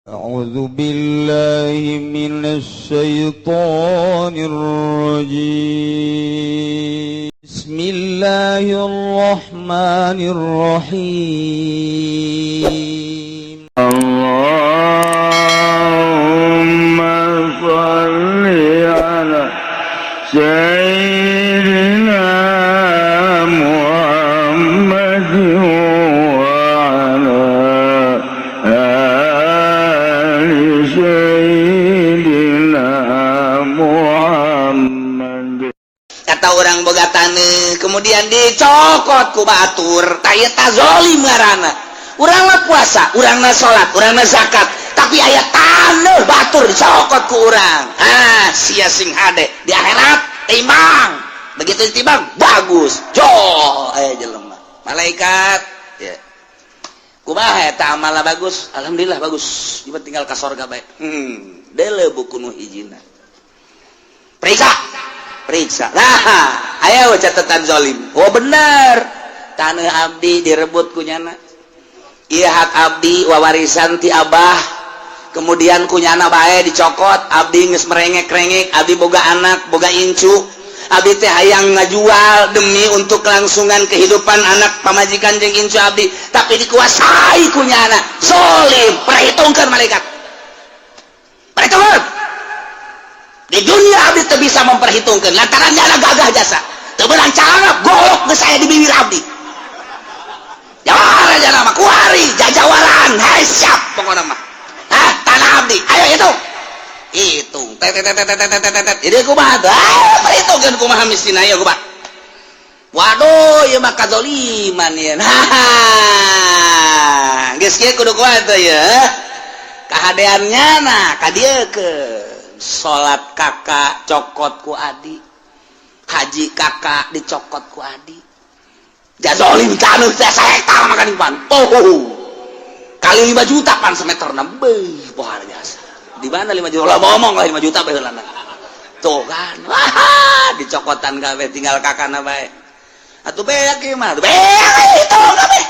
أعوذ بالله من الشيطان الرجيم. بسم الله الرحمن الرحيم. اللهم صل على سيدنا محمد وعلى آل سيدنا محمد. Kata orang boga taneuh, kemudian dicokot ku batur, tah eta zolim ngaranna. Urang mah puasa, urang mah salat, urang mah zakat, tapi aya taneuh batur dicokot ku urang. Ah, sia sing hade di akhirat. Timbang, begitu ditimbang bagus jo, aya jelema malaikat ya, kumaha eta amalna? Bagus, alhamdulillah bagus. Ieu tinggal ka sorga bae. Deuleu buku nu hijina, periksa, periksa. Nah, ayo catatan zolim. Oh, bener, tanah abdi direbut ku nyana. Iya, hak abdi wawarisan ti abah, kemudian ku nyana bae dicokot. Abdi geus merengek-rengek, abdi boga anak, boga incu. Abdi teh hayang ngajual demi untuk kelangsungan kehidupan anak, pamajikan jeung incu abdi, tapi dikuasai ku nyana. Zolim. Perhitungkan, malaikat, perhitungkan. Di dunia abdi teu bisa memperhitungkan lantaran nyana gagah jasa, teu beunang cara golok geus aya di bibir abdi. Jawara jana mah kuari jajawaran. Hai, siap pokokna mah. Hah, tanah abdi ayo hitung, hitung, tet tet tet tet tet tet tet. Jadi kumaha tuh? Ah, perhitungkeun kumaha mistina ieu, kumaha? Waduh, ieu mah kazoliman ieu. Nah, geus kieu kudu kumaha tuh ya kahadeannya? Nah, ka dieu ke salat kakak cokot ku adi, haji kakak dicokot ku adi. Jazolim taneuh teh sahektar makan pan. Oh, kali 5 juta pan semeter beuh, luar biasa. Di mana 5 juta lah, ngomong lah 5 juta bae heulana. Tuh kan, wah, dicokotan kabeh, tinggal kakana bae. Atuh beak ieu mah, beak itu kabeh.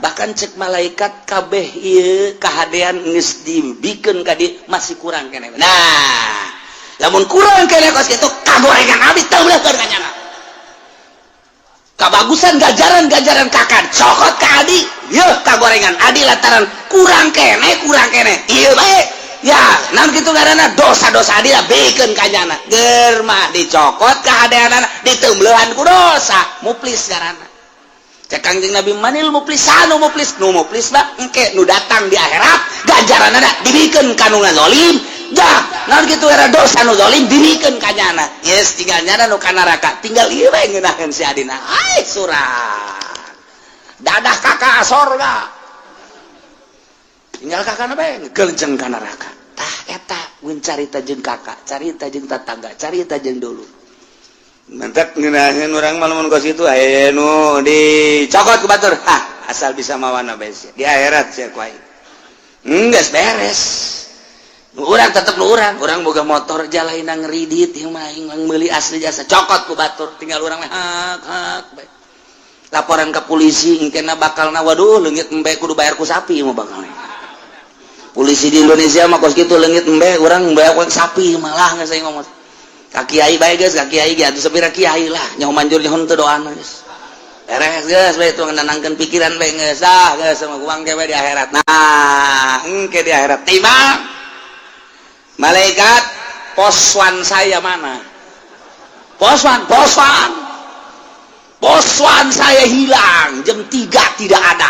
Bahkan cek malaikat, kabeh ieu kahadean geus dibikeun ka dieu, masih kurang keneh. Nah, lamun kurang keneh kos kitu, kagorengan abdi teu meuleukeun ka nyana. Kabagusan gajaran-gajaran kakak cokot ke adi, yeuh kagorengan adi lantaran kurang keneh, kurang keneh ieu bae ya. Naon kitu ngaranna? Dosa-dosa adi lah bikeun ka nyana. Ger mah dicokot kahadeanana, diteumbeuhan ku dosa. Muflis ngaranna. Cek Kangjeng Nabi, manil muflisanu? Muflis, nu muflis mah engke nu datang di akhirat, ganjaranana dibikeun ka nu ngazolim. Jah, naon kitu era? Dosa nu zalim dibikeun ka nyana. Yes, tinggal nyana nu ka neraka, tinggal ieu bae ngeunaheun si adina. Ai surat dadah kakak sorga, tinggal kakak bae ngegelenceng ka neraka. Tah, eta mun carita jeung kakak, carita jeung tetangga, carita jeung dulu. Mentek ngeunaheun urang mah lamun kos kitu, aya nu dicokot ku batur. Hah, asal bisa mawana bae sia. Di akhirat sia ku aing. Geus beres. Nu urang tetep nu urang, urang boga motor jalaina ngeridit ieu mah aing meuli asli jasa, cokot ku batur, tinggal urang mah hak hak bae. Laporan ke polisi engkena bakalna, waduh, leungit embe kudu bayar ku sapi mah bakalna. Polisi di Indonesia mah kos kitu, leungit embe urang bayar ku sapi malah geus saya ngomong. Ka kiai bae geus, ka kiai ge atuh sapira kiai lah, nyaho manjur nyaho teu doana geus. Beres geus bae, tuh nenangkeun pikiran bae geus. Ah, geus sama kuang ge di akhirat. Nah, engke di akhirat timbang, malaikat, poswan saya mana? Poswan, poswan, poswan saya hilang jam 3 tidak ada.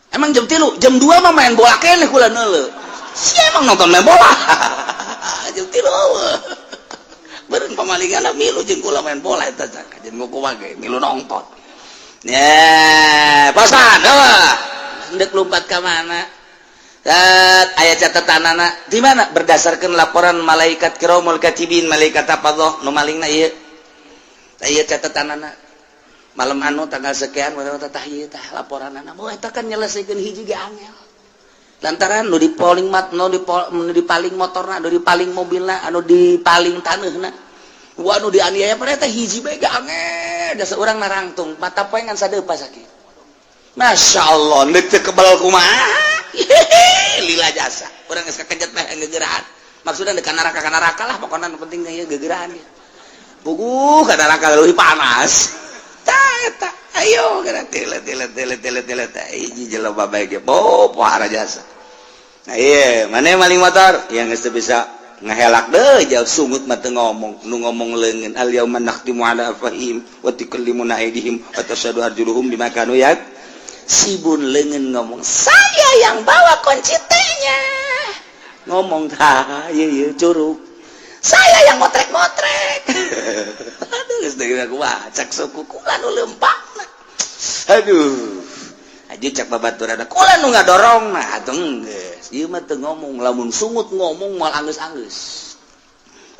Emang jam 3, jam 2 mah main bola keneh kula neuleu. Si emang nonton main bola jam 3 beureun pamalingan milu jeung kula main bola eta jeung kumaha ge milu nonton. Ya, poswan, oh, hendak lompat ka mana? Aya catatan anak di mana? Berdasarkan laporan malaikat kiromul katibin, malaikat apa doh nu malingna ieu. Ieu catatan anak malam anu tanggal sekian tah, ieu tah laporan anak. Oh, eta kan nyelesaikeun hiji ge angel lantaran nu dipaling mat, nu dipaling motorna, nu dipaling mobilna, anu dipaling taneuhna, wah, nu dianiaya pada eta hiji bae ge angel. Jasa urang narangtung mata poe ngan sadeupa sakit. Masya Allah, teu kebal kumaha. lila jasa. Urang geus kakejet mah gegeraan. Maksudna ka neraka, ka neraka lah pokona, nu penting ieu gegeraan ieu. Puguh ka neraka leuwih panas. Tah eta, ayo geura tile tile tile tile tile teh hiji jelema bae ge bo pohara jasa. Nah iya, mana maling motor yang geus teu bisa ngehelak deh jauh, sungut mah teu ngomong, nu ngomong leungeun. Al yauma nakhtimu ala afwahihim wa tukallimuna aydihim wa tashhadu arjuluhum bima kanu yaksibun. Leungeun ngomong, "Saya yang bawa kunci T-nya." Ngomong tah ieu ieu curug, "Saya yang motrek-motrek." Aduh, geus deui aku cak suku kula nu leumpakna. Aduh, aja cak babaturan kula nu ngadorong. Nah atuh geus ieu mah teu ngomong. Lamun sungut ngomong moal anggeus-anggeus,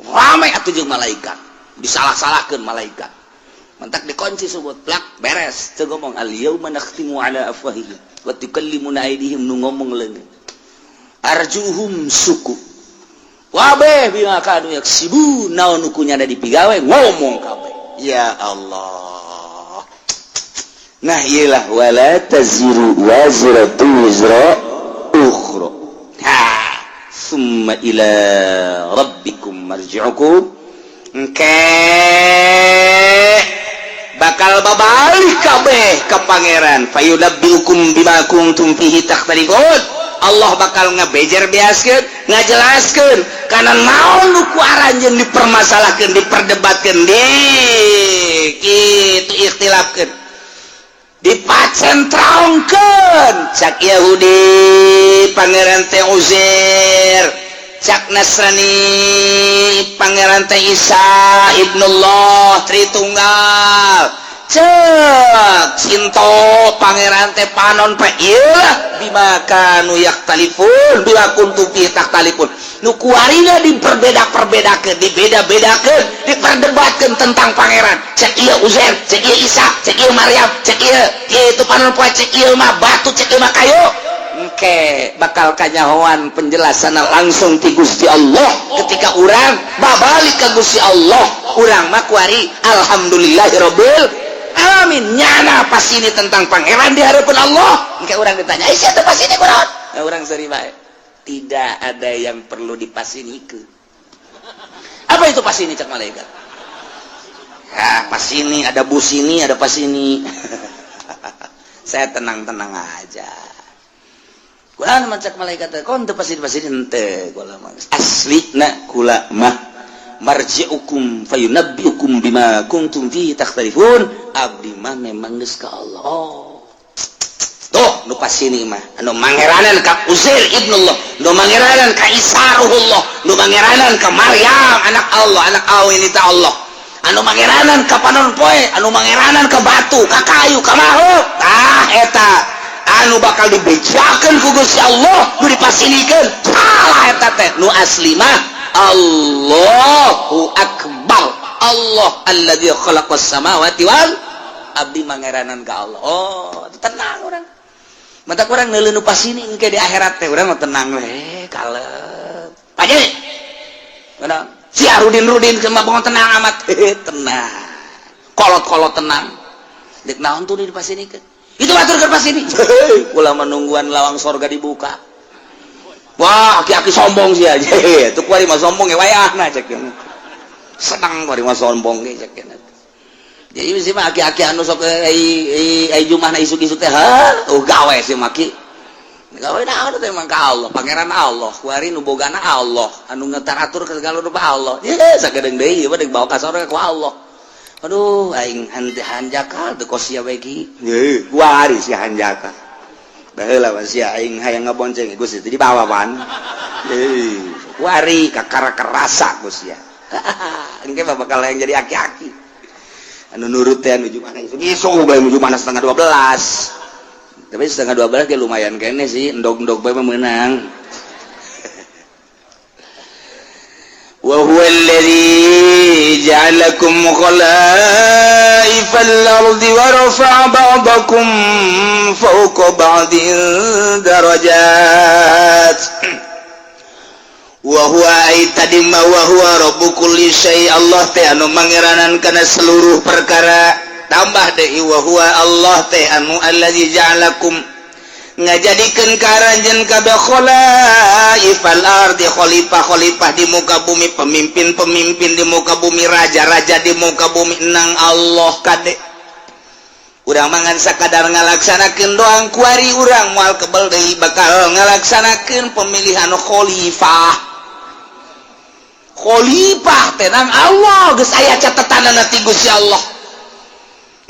rame atuh jeung malaikat, disalah-salahkeun malaikat. Mentak dikunci sungut plak, beres, teu ngomong. Al yauma nakhtimu ala afwahihim wa tukallimuna aydihim, nu ngomong leungeun, arjuhum suku wabeh bima kanu yaksibun. Naon nu kunyana dipigawe ngomong kabeh. Ya Allah. Nah, iyalah, wala taziru waziratu wizra ukhra. Ha, summa ila rabbikum marji'ukum. Engke bakal babalik kabeh ka Pangeran. Fayunabbiukum bima kuntum fihi takhtalifun. Allah bakal ngebejer beaskeun, ngajelaskeun kana naon nu ku aranjeun dipermasalahkeun, diperdebatkeun, di kitu ikhtilafkeun, dipacentrongkeun. Cak Yahudi Pangeran teh Uzair, cak Nasrani Pangeran teh Isa ibnullah Tritunggal, cek Sinto Pangeran teh panon pe. Iyalah, bima kanu yakhtalifun, bima kuntum fi takhtalifun, nu kuarina diperbeda-perbedakeun, dibeda-bedakeun, diperdebatkeun tentang Pangeran. Cek ieu Uzair, cek ieu Isa, cek ieu Maryam, cek ieu ieu itu panon poe, cek ieu mah batu, cek ieu mah kayu. Engke bakal kanyahoan penjelasan langsung ti Gusti Allah ketika urang babalik ke Gusti Allah. Urang mah kuari alhamdulillahirabbil alamin, nyana pas ini tentang Pangeran di hadapan Allah. Engke urang ditanya, "Eh, siapa pas ini kunaon?" Nah, urang seri bae, tidak ada yang perlu dipasinikeun. "Apa itu pas ini?" cek malaikat. Ya, pas ini ada bus, ini ada pas ini. Saya tenang-tenang aja. Kula mah, cek malaikat, kon teu pasti pasti henteu. Kula mah asli na kula mah marji'ukum fayunabbiukum bima kuntum fihi takhtalifun. Abdi mah memang geus ka Allah. Oh. Tuh nu pasini mah anu mangeranan ka Uzair ibnullah, nu mangeranan ka Isa ruhullah, nu mangeranan ka Maryam anak Allah, anak awin itu Allah, anu mangeranan ka panon poe, anu mangeranan ka batu, ka kayu, ka makhluk. Tah eta anu bakal dibejakeun ku Gusti Allah, nu dipasinikeun salah eta teh. Nu asli mah Allahu akbar, Allah alladzi khalaqas samawati wal, abdi mangeranan ka Allah. Oh, tenang urang. Mata kurang neuleuh nu pasini. Engke di akhirat teh urang mah tenang we, kalem. Paje mana si Arudin Rudin sama bangun, tenang amat, tenang, kolot-kolot tenang. Dek naon tuh di pasinikeun itu batur ke pasini? Kula menungguan lawang sorga dibuka. Wah, aki-aki sombong sih aja itu. Kuari mah sombong ya, wayahna cek senang, kuari mah sombong ge cek. Jadi sih mah aki-aki anu sok ai ai jumahna isuk-isuk teh, ha, oh gawe sih maki gawe naon teh emang ka Allah, Pangeran Allah kuari, nu bogana Allah, anu ngetaratur ke segala rupa Allah. Ye sagedeung deui ieu mah bawa ka sorga ku Allah. Aduh, aing hanjakal teu kos sia we ki. Ye kuari si hanjakal baheula mah sia aing hayang ngabonceng Gusti teh dibawa pan. Ye kuari kakara kerasa Gusti ya. Engke mah bakal yang jadi aki-aki anu nurut teh anu mana isuk isuk bae menuju mana 11.30. Tapi 11.30 ge lumayan kene sih, endog-endog bae mah meunang. Wa huwa alladhi ja'alakum khala'ifal ardi wa rafa'a ba'dakum fawqa ba'din darajat. Wa huwa ay tadi ma wa huwa rabbu kulli syai, Allah teh anu mangeranan kana seluruh perkara. Tambah deui, wa huwa, Allah teh anu alladzi ja'alakum Ngajadikeun ka aranjeun kabeh khalaifal ardi, khalifah-khalifah di muka bumi, pemimpin-pemimpin di muka bumi, raja-raja di muka bumi. Nang Allah kade, urang mangan sakadar ngalaksanakeun doang. Kuari urang moal kebel deui bakal ngalaksanakeun pemilihan khalifah. Khalifah tenang, Allah geus aya catetanana ti Gusti Allah.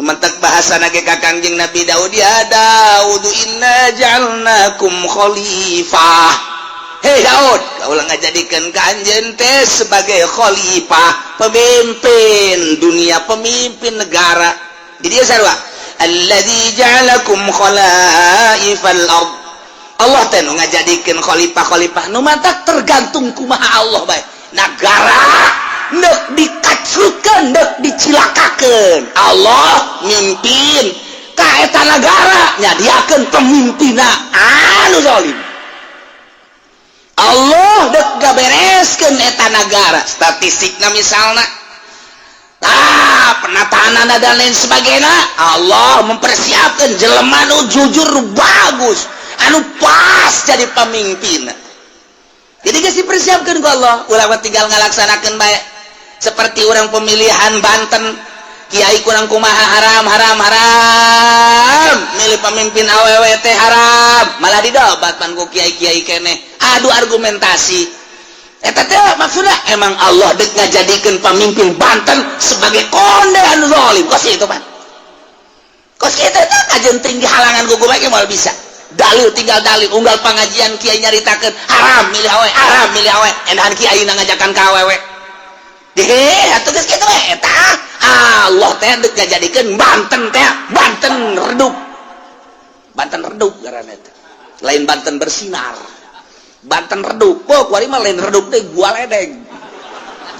Mentek bahasa nage ka Kangjeng Nabi Daud, ya Daud, inna ja'alnakum khalifah. Hei Daud, kaulah ngajadikeun ka anjeun teh sebagai khalifah, pemimpin dunia, pemimpin negara. Jadi dia sarua, alladzi ja'alakum khalaifal ard. Allah teh nu ngajadikeun khalifah-khalifah nu matak tergantung kumaha Allah bae. Negara nek dikacrutkeun, nek dicilakakeun, Allah mimpin ka eta nagara, nyadiakeun pemimpinna anu zalim. Allah dek gabereskeun eta nagara, statistikna misalna, tah penataan dan lain sebagainya, Allah mempersiapkan jelema nu jujur, nu bagus, anu pas jadi pemimpin. Jadi geus dipersiapkan ku Allah, ulah tinggal ngalaksanakeun bae. Seperti orang pemilihan Banten, kiai kurang kumaha, haram, haram, haram, milih pemimpin awewe teh haram, malah didobat pan ku kiai-kiai keneh, adu argumentasi. Eta teh maksudnya emang Allah dek ngajadikeun pemimpin Banten sebagai konde anu zalim kos itu pan. Kos kitu teh kajen tinggi halangan ku bae moal bisa. Dalil tinggal dalil, unggal pengajian kiai nyaritakeun haram milih awewe, haram milih awewe, enahan kiai ngajakan ka awewe. Deh, atuh geus kitu we eta. Allah teh dek ngajadikeun Banten teh Banten redup. Banten redup ngaranna teh. Lain Banten bersinar. Banten redup. Oh, kuari mah lain redup teh, gua ledeng.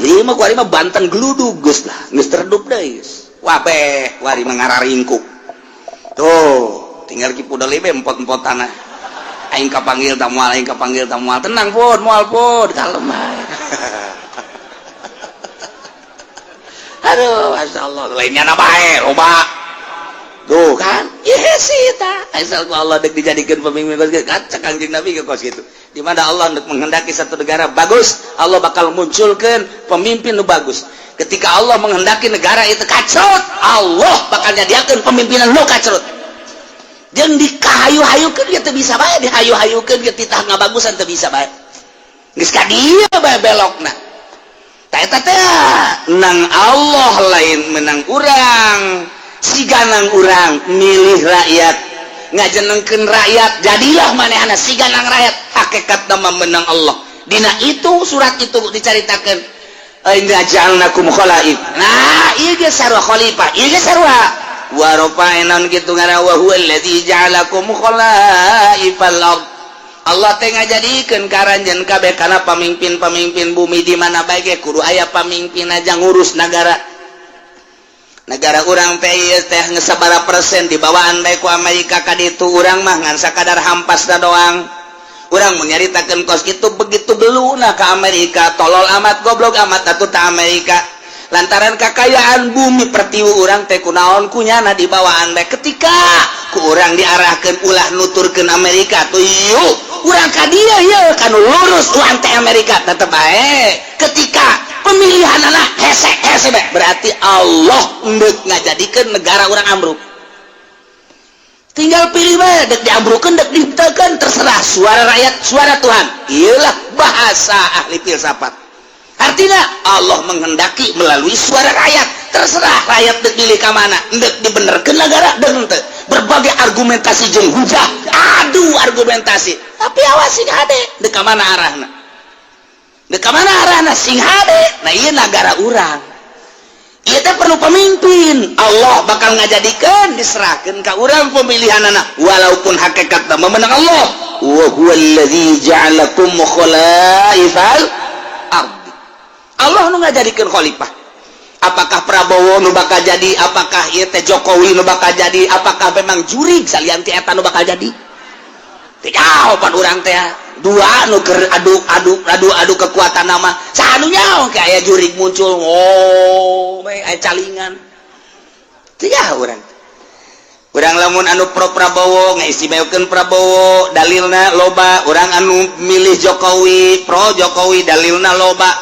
Jadi mah kuari mah Banten geludug geus lah, geus redup deui geus. Wabeh, kuari mah ngararingkuk. Tuh, tinggal Ki Pudoli be empot-empot tanah. Aing kapanggil ta moal, aing kapanggil ta moal. Tenang pun, moal pun, kalem bae. Aduh, masya Allah, lainnya na bae, loba. Tuh kan, iya sih ta. Asal ku Allah dek dijadikan pemimpin kos kitu, kan cek Kangjeng Nabi ke kos kitu. Di mana Allah dek menghendaki satu negara bagus, Allah bakal munculkan pemimpin nu bagus. Ketika Allah menghendaki negara itu kacrut, Allah bakal nyadiakeun pemimpinan nu kacrut. Jeung dikahayu-hayukeun ge teu bisa bae, dihayu-hayukeun ge titah ngabagusan teu bisa bae. Geus ka dieu bae belokna. Eta teh nang Allah, lain menang urang. Siganang urang milih rakyat, ngajenengkeun rakyat, jadilah manehna siganang rakyat, hakikat nama menang Allah. Dina itu surat itu dicaritakeun, inna ja'alnakum khalaif. Nah, ieu ge sarua khalifah, ieu ge sarua wa rafa'na kitu ngaran, wa huwa allazi ja'alakum khalaifal ard. Allah teh ngajadikeun ka aranjeun kabeh kana pamimpin-pamimpin bumi. Di mana bae ge kudu aya pamimpin aja ngurus negara. Negara urang teh ieu teh geus sabaraha persen dibawaan bae ku Amerika ka ditu. Urang mah ngan sakadar hampasna doang. Urang mun nyaritakeun kos kitu, begitu beluna ka Amerika, tolol amat, goblok amat atuh ta Amerika, lantaran kakayaan bumi pertiwi urang teh kunaon kunyana dibawaan bae. Ketika ku urang diarahkeun ulah nuturkeun Amerika tuh, yuk urang ka dieu, yeuh kanu lurus urang teh Amerika tetep bae. Ketika pemilihan anak hese hese bae, berarti Allah endek ngajadikeun negara urang ambruk. Tinggal pilih bae, dek diambrukeun, dek ditekeun, terserah. Suara rakyat suara Tuhan, iyalah bahasa ahli filsafat. Artinya Allah menghendaki melalui suara rakyat, terserah rakyat dek pilih ka mana, dek dibenerkeun negara dek henteu. Berbagai argumentasi jeung hujah, adu argumentasi, tapi awas, sing hade dek ka mana arahna, dek ka mana arahna, sing hade. Nah, ieu negara urang ieu teh perlu pemimpin. Allah bakal ngajadikeun, diserahkeun ka urang pemilihan anak, walaupun hakikatna memenang Allah. Wa huwallazi ja'alakum khalaifal ard. Allah nu ngajadikeun khalifah. Apakah Prabowo nu bakal jadi, apakah ieu teh Jokowi nu bakal jadi, apakah memang jurig salian ti eta nu bakal jadi, teu jawaban urang teh. Dua nu keur adu adu adu adu kekuatan nama, saha nu nyaho ke aya jurig muncul, oh aya calingan, teu nyaho urang. Urang lamun anu pro Prabowo ngaistimewakeun Prabowo, dalilna loba. Urang anu milih Jokowi, pro Jokowi, dalilna loba.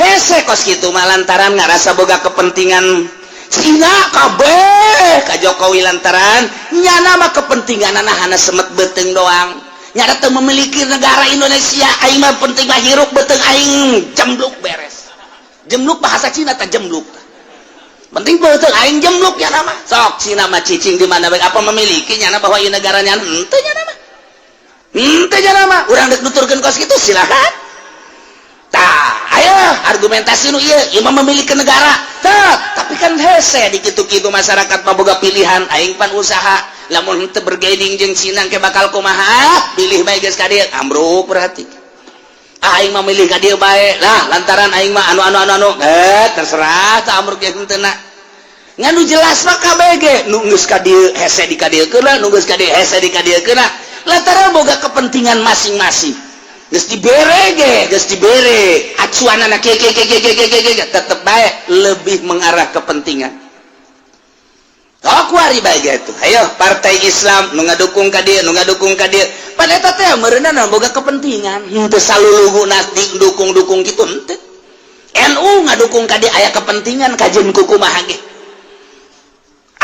Hese kos kitu mah lantaran ngarasa boga kepentingan. Cina kabeh ka Jokowi lantaran nyana mah kepentingan hana semet beuteung doang, nyana teu memiliki negara Indonesia. Aing mah penting mah hirup beuteung aing jembluk, beres. Jembluk bahasa Cina tak jembluk, penting beuteung aing jembluk ya nama. Sok Cina mah cicing di mana bae, apa memiliki nyana bahwa ieu negaranya? Henteu nyana mah, henteu nyana mah. Urang dek nuturkeun kos kitu silakan. Tah, ayo argumentasi nu ieu, ieu mah memiliki negara. Tah, tapi kan hese di kitu-kitu, masyarakat mah boga pilihan. Aing pan usaha, lamun henteu bergaining jeung Cina ke bakal kumaha? Pilih bae geus ka dieu, ambruk berarti. Aing mah milih ka dieu bae lah lantaran aing mah anu anu anu anu, eh terserah tah, ambruk ge henteu na. Ngan nu jelas mah KBG nu geus ka dieu hese di ka dieu keuna, nu geus ka dieu hese di ka dieu keuna lantaran boga kepentingan masing-masing. Geus dibere ge, geus dibere acuanana kieu kieu kieu kieu kieu kieu, tetep bae lebih mengarah kepentingan. Oh, kuari bae gitu. Ayo partai Islam nu ngadukung ka dieu, nu ngadukung ka dieu. Pada eta teh meureunna boga kepentingan. Henteu saluluhuna dukung-dukung gitu henteu. NU ngadukung ka dieu aya kepentingan kajeun kumaha ge.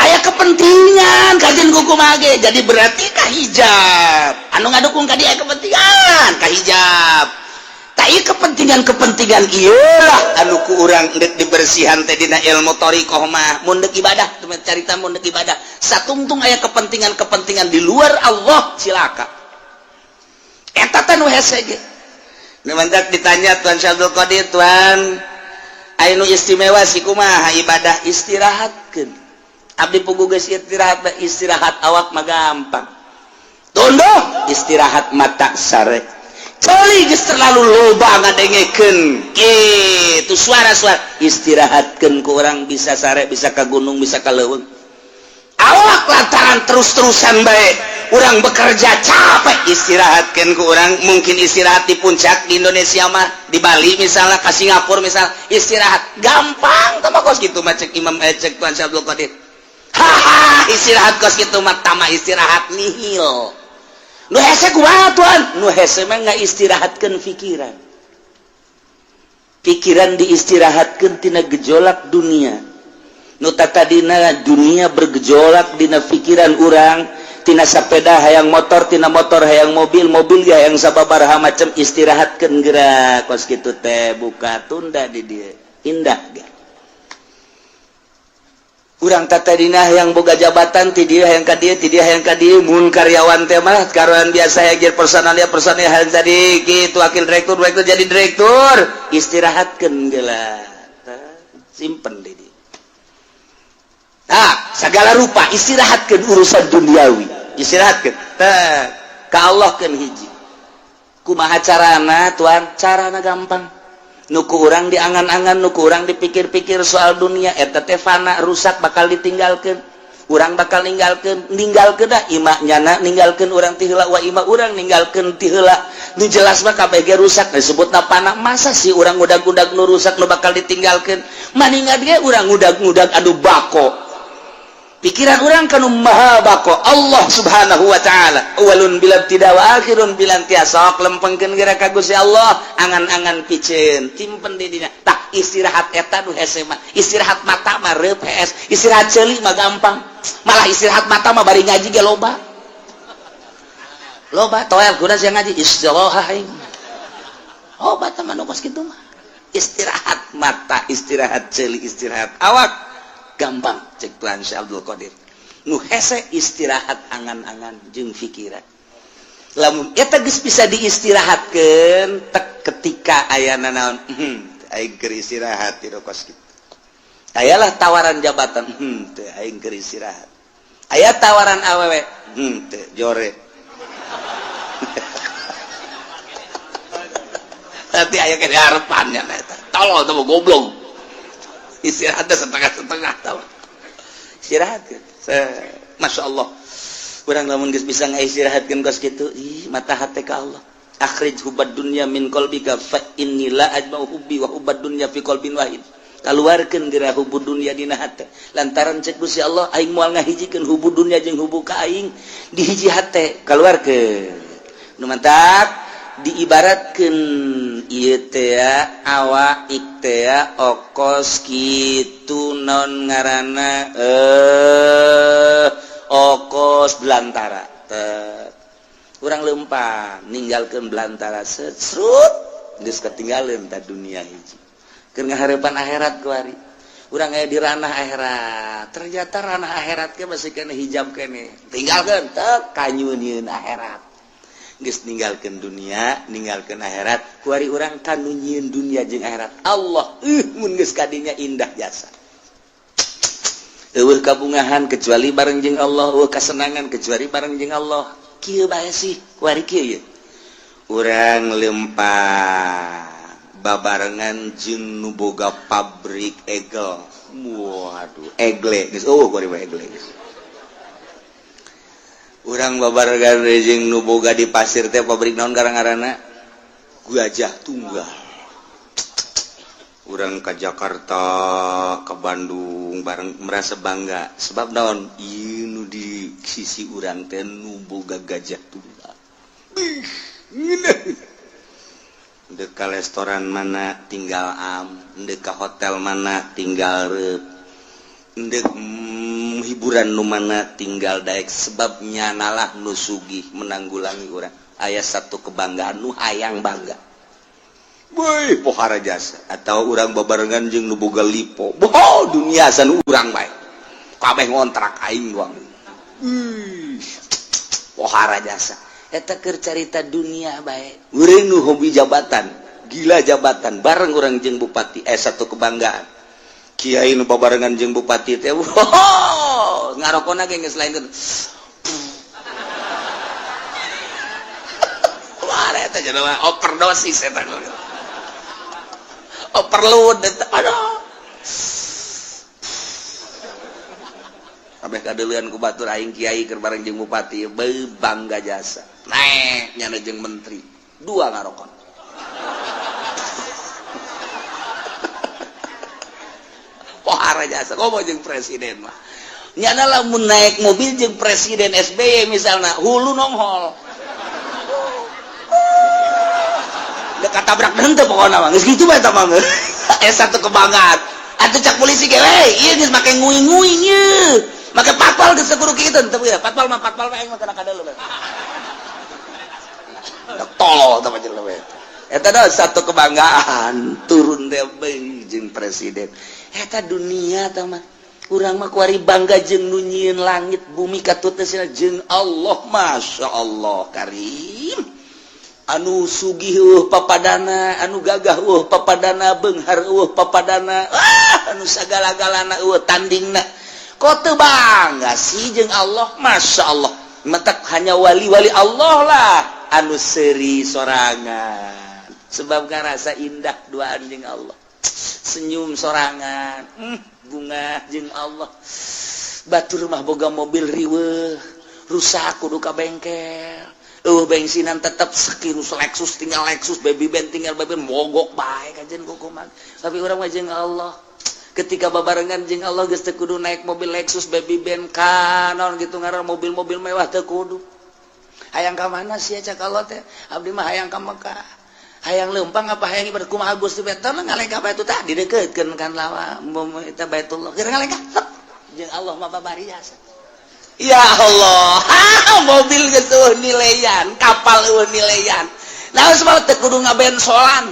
Aya kepentingan kajeun kumaha ge. Jadi berarti ka hijab. Anu ngadukung ka dieu aya kepentingan ka hijab. Tak ieu kepentingan-kepentingan ieu lah anu ku urang deuk dibersihan teh dina ilmu thariqah mah. Mun deuk ibadah, carita mun deuk ibadah satungtung aya kepentingan-kepentingan di luar Allah, cilaka. Eta teh nu hese ge. Nu mantak ditanya Tuan Syekh Abdul Qadir, "Tuan, aya nu istimewa sih kumaha ibadah?" "Istirahatkeun. Abdi puguh geus istirahat." Istirahat awak mah gampang, tunduh. Istirahat mata sare. Ceuli geus terlalu loba ngadengekeun kitu suara-suara, istirahatkeun ku urang bisa sare, bisa ka gunung, bisa ka leuweung. Awak lantaran terus-terusan bae urang bekerja capek, istirahatkeun ku urang mungkin istirahat di puncak di Indonesia mah, di Bali misalnya, ke Singapura misalnya, istirahat gampang tah kos kitu mah. Cek Imam, cek Tuan Syekh Abdul Qadir, "Haha, istirahat kos kitu mah tama istirahat nihil." Nu hese kumaha, Tuan? Nu hese mah nggak istirahatkeun pikiran. Pikiran diistirahatkeun tina gejolak dunia. Nu tadina dunia bergejolak dina pikiran urang, tina sepeda hayang motor, tina motor hayang mobil, mobil ge hayang sababaraha macam, istirahatkeun gerak kos kitu teh, buka tunda di dieu indah ge. Urang tadina yang boga jabatan, ti dieu hayang ka dieu, ti dieu hayang ka dieu. Mun karyawan teh mah karyawan biasa hayang jadi personalia, personalia hayang jadi kitu, wakil direktur, direktur jadi direktur, istirahatkeun geula, simpen di dieu. Nah, segala rupa istirahatkeun urusan duniawi, istirahatkeun teh ka Allah keun hiji. Kumaha carana, Tuan? Carana gampang. Nu ku urang diangan-angan, nu ku urang dipikir-pikir soal dunia eta teh fana, rusak, bakal ditinggalkeun. Urang bakal ninggalkeun, ninggalkeun dah imah nyana, ninggalkeun urang ti heula, wa imah urang ninggalkeun ti heula. Nu jelas mah kabeh ge rusak, disebutna fana. Masa sih urang ngudag-ngudag nu rusak, nu bakal ditinggalkeun? Maningan ge urang ngudag-ngudag anu bako. Pikiran urang kanu maha bako, Allah Subhanahu wa taala, awalun bila tidak wa akhirun bila intiha. Sok lempengkeun geura ka Gusti Allah, angan-angan piceun simpen di dina. Tak istirahat eta nu hese mah. Istirahat mata mah reup hees, istirahat ceuli mah gampang. Malah istirahat mata mah bari ngaji ge loba loba toel guna sia ngaji istirahat aing. Oh, bata mah nu kos kitu mah. Istirahat mata, istirahat ceuli, istirahat awak gampang cek Tuhan Syekh Abdul Qadir. Nu hese istirahat angan-angan jeung pikiran. Lamun eta geus bisa diistirahatkeun tek ketika aya nanaon, aing keur istirahat di kos kitu. Ayalah tawaran jabatan, teu, aing keur istirahat. Aya tawaran awewe, teu, jore. Nanti aya ke harapannya eta. Tolol tuh, goblok. Istirahatnya setengah-setengah tau. Istirahat kan. Masya Allah. Urang lamun geus bisa ngaistirahatkeun kos kitu, ih mata hate ka Allah. Akhrij hubbad dunya min qalbika fa inni la ajma'u hubbi wa hubbad dunya fi qalbin wahid. Keluarkan geura hubu dunya dina hate, lantaran cek Gusti Allah, aing moal ngahijikeun hubu dunya jeung hubu ka aing di hiji hate. Keluarkeun nu mantak diibaratkeun ieu teh awak teh okos kitu, non ngaranna, okos belantara. Kurang lempang ninggalkeun belantara, serut geus ketinggalan ta dunia hiji. Keur ngaharepan akhirat kuari urang aya di ranah akhirat. Ternyata ranah akhirat ke masih kena hijab kene, tinggalkeun teu kanyunieun akhirat. Geus ninggalkeun dunia, ninggalkeun akhirat, kuari urang kanu nyieun dunia jeung akhirat. Allah, mun geus kadinya indah jasa. Eueuh kabungahan kecuali bareng jeung Allah, eueuh kasenangan kecuali bareng jeung Allah. Kieu bae sih kuari, kieu ye urang lempang babarengan jeung nu boga pabrik egel. Waduh, egle geus eueuh kuari mah, egle geus. Urang babarengan jeung nu boga di pasir teh pabrik naon ngaranna, Gajah Tunggal. Urang ke Jakarta, ke Bandung bareng merasa bangga, sebab naon? Ieu nu di sisi urang teh nu boga Gajah Tunggal. Dek ka restoran mana tinggal am, dek ka hotel mana tinggal rep, dek hiburan nu mana tinggal daek, sebabnya nalah nu sugih menanggulangi urang. Aya satu kebanggaan nu hayang bangga. Woi, pohara jasa. Atau urang babarengan jeung nu boga lipo. Boh, dunia san urang bae. Kabeh ngontrak aing doang. Pohara jasa. Eta keur carita dunia bae. Urang nu hobi jabatan, gila jabatan, bareng urang jeung bupati, satu kebanggaan. Kiai nu babarengan jeung bupati teh, wow, ngarokona ge geus lain. Wah, eta jelema overdosis eta. Overload eta. Aduh. Kabeh kadeuleun ku batur, aing kiai keur bareng jeung bupati, beuh bangga jasa. Naek nyana jeung menteri, dua ngarokon. Pohara jasa, komo jeung presiden mah. Nyana lamun naik mobil jeung presiden SBY misalna, hulu nonghol. Dekat tabrak henteu pokona mah, geus kitu bae eta mah. Satu kebanggaan. Atuh cak polisi ge, we, ieu geus make nguing-nguing ieu. Make patpal geus kudu kitu henteu ya. Patpal mah patpal mah aing mah kana kadeuleu. Tolol tah jelema eta. Eta dah satu kebanggaan turun teh jeung presiden. Eta dunia tah mah. Urang mah kuari bangga jeung nu nyieun langit bumi katut teh jeung Allah, Masya Allah Karim. Anu sugih papadana, anu gagah papadana, beunghar papadana, anu sagala-galana tandingna. Kok teu bangga sih jeung Allah? Masya Allah. Mentak hanya wali-wali Allah lah anu seuri sorangan, sebab ngarasa indah duaan jeung Allah, senyum sorangan, bunga jeung Allah. Batur mah boga mobil riweuh, rusak kudu ka bengkel. Bensinan tetep sekirus Lexus tinggal Lexus, baby band tinggal baby band, mogok bae kajen kukuman. Tapi urang mah jeung Allah, ketika babarengan jeung Allah geus teu kudu naik mobil Lexus, baby band, kanon gitu ngaran mobil-mobil mewah teu kudu. Hayang ka mana sih cak Allah teh? Abdi mah hayang ka Mekah. Hayang leumpang apa hayang ibadah kumaha Gusti teh? Ngalengkah bae tadi didekeutkeun kan lawa eta Baitullah. Keur ngalengkah jeung Allah mah babari jasa. Ya Allah, mobil gitu nilaian, kapal nilaian. Nah, sebab teu kudu ngabensolan.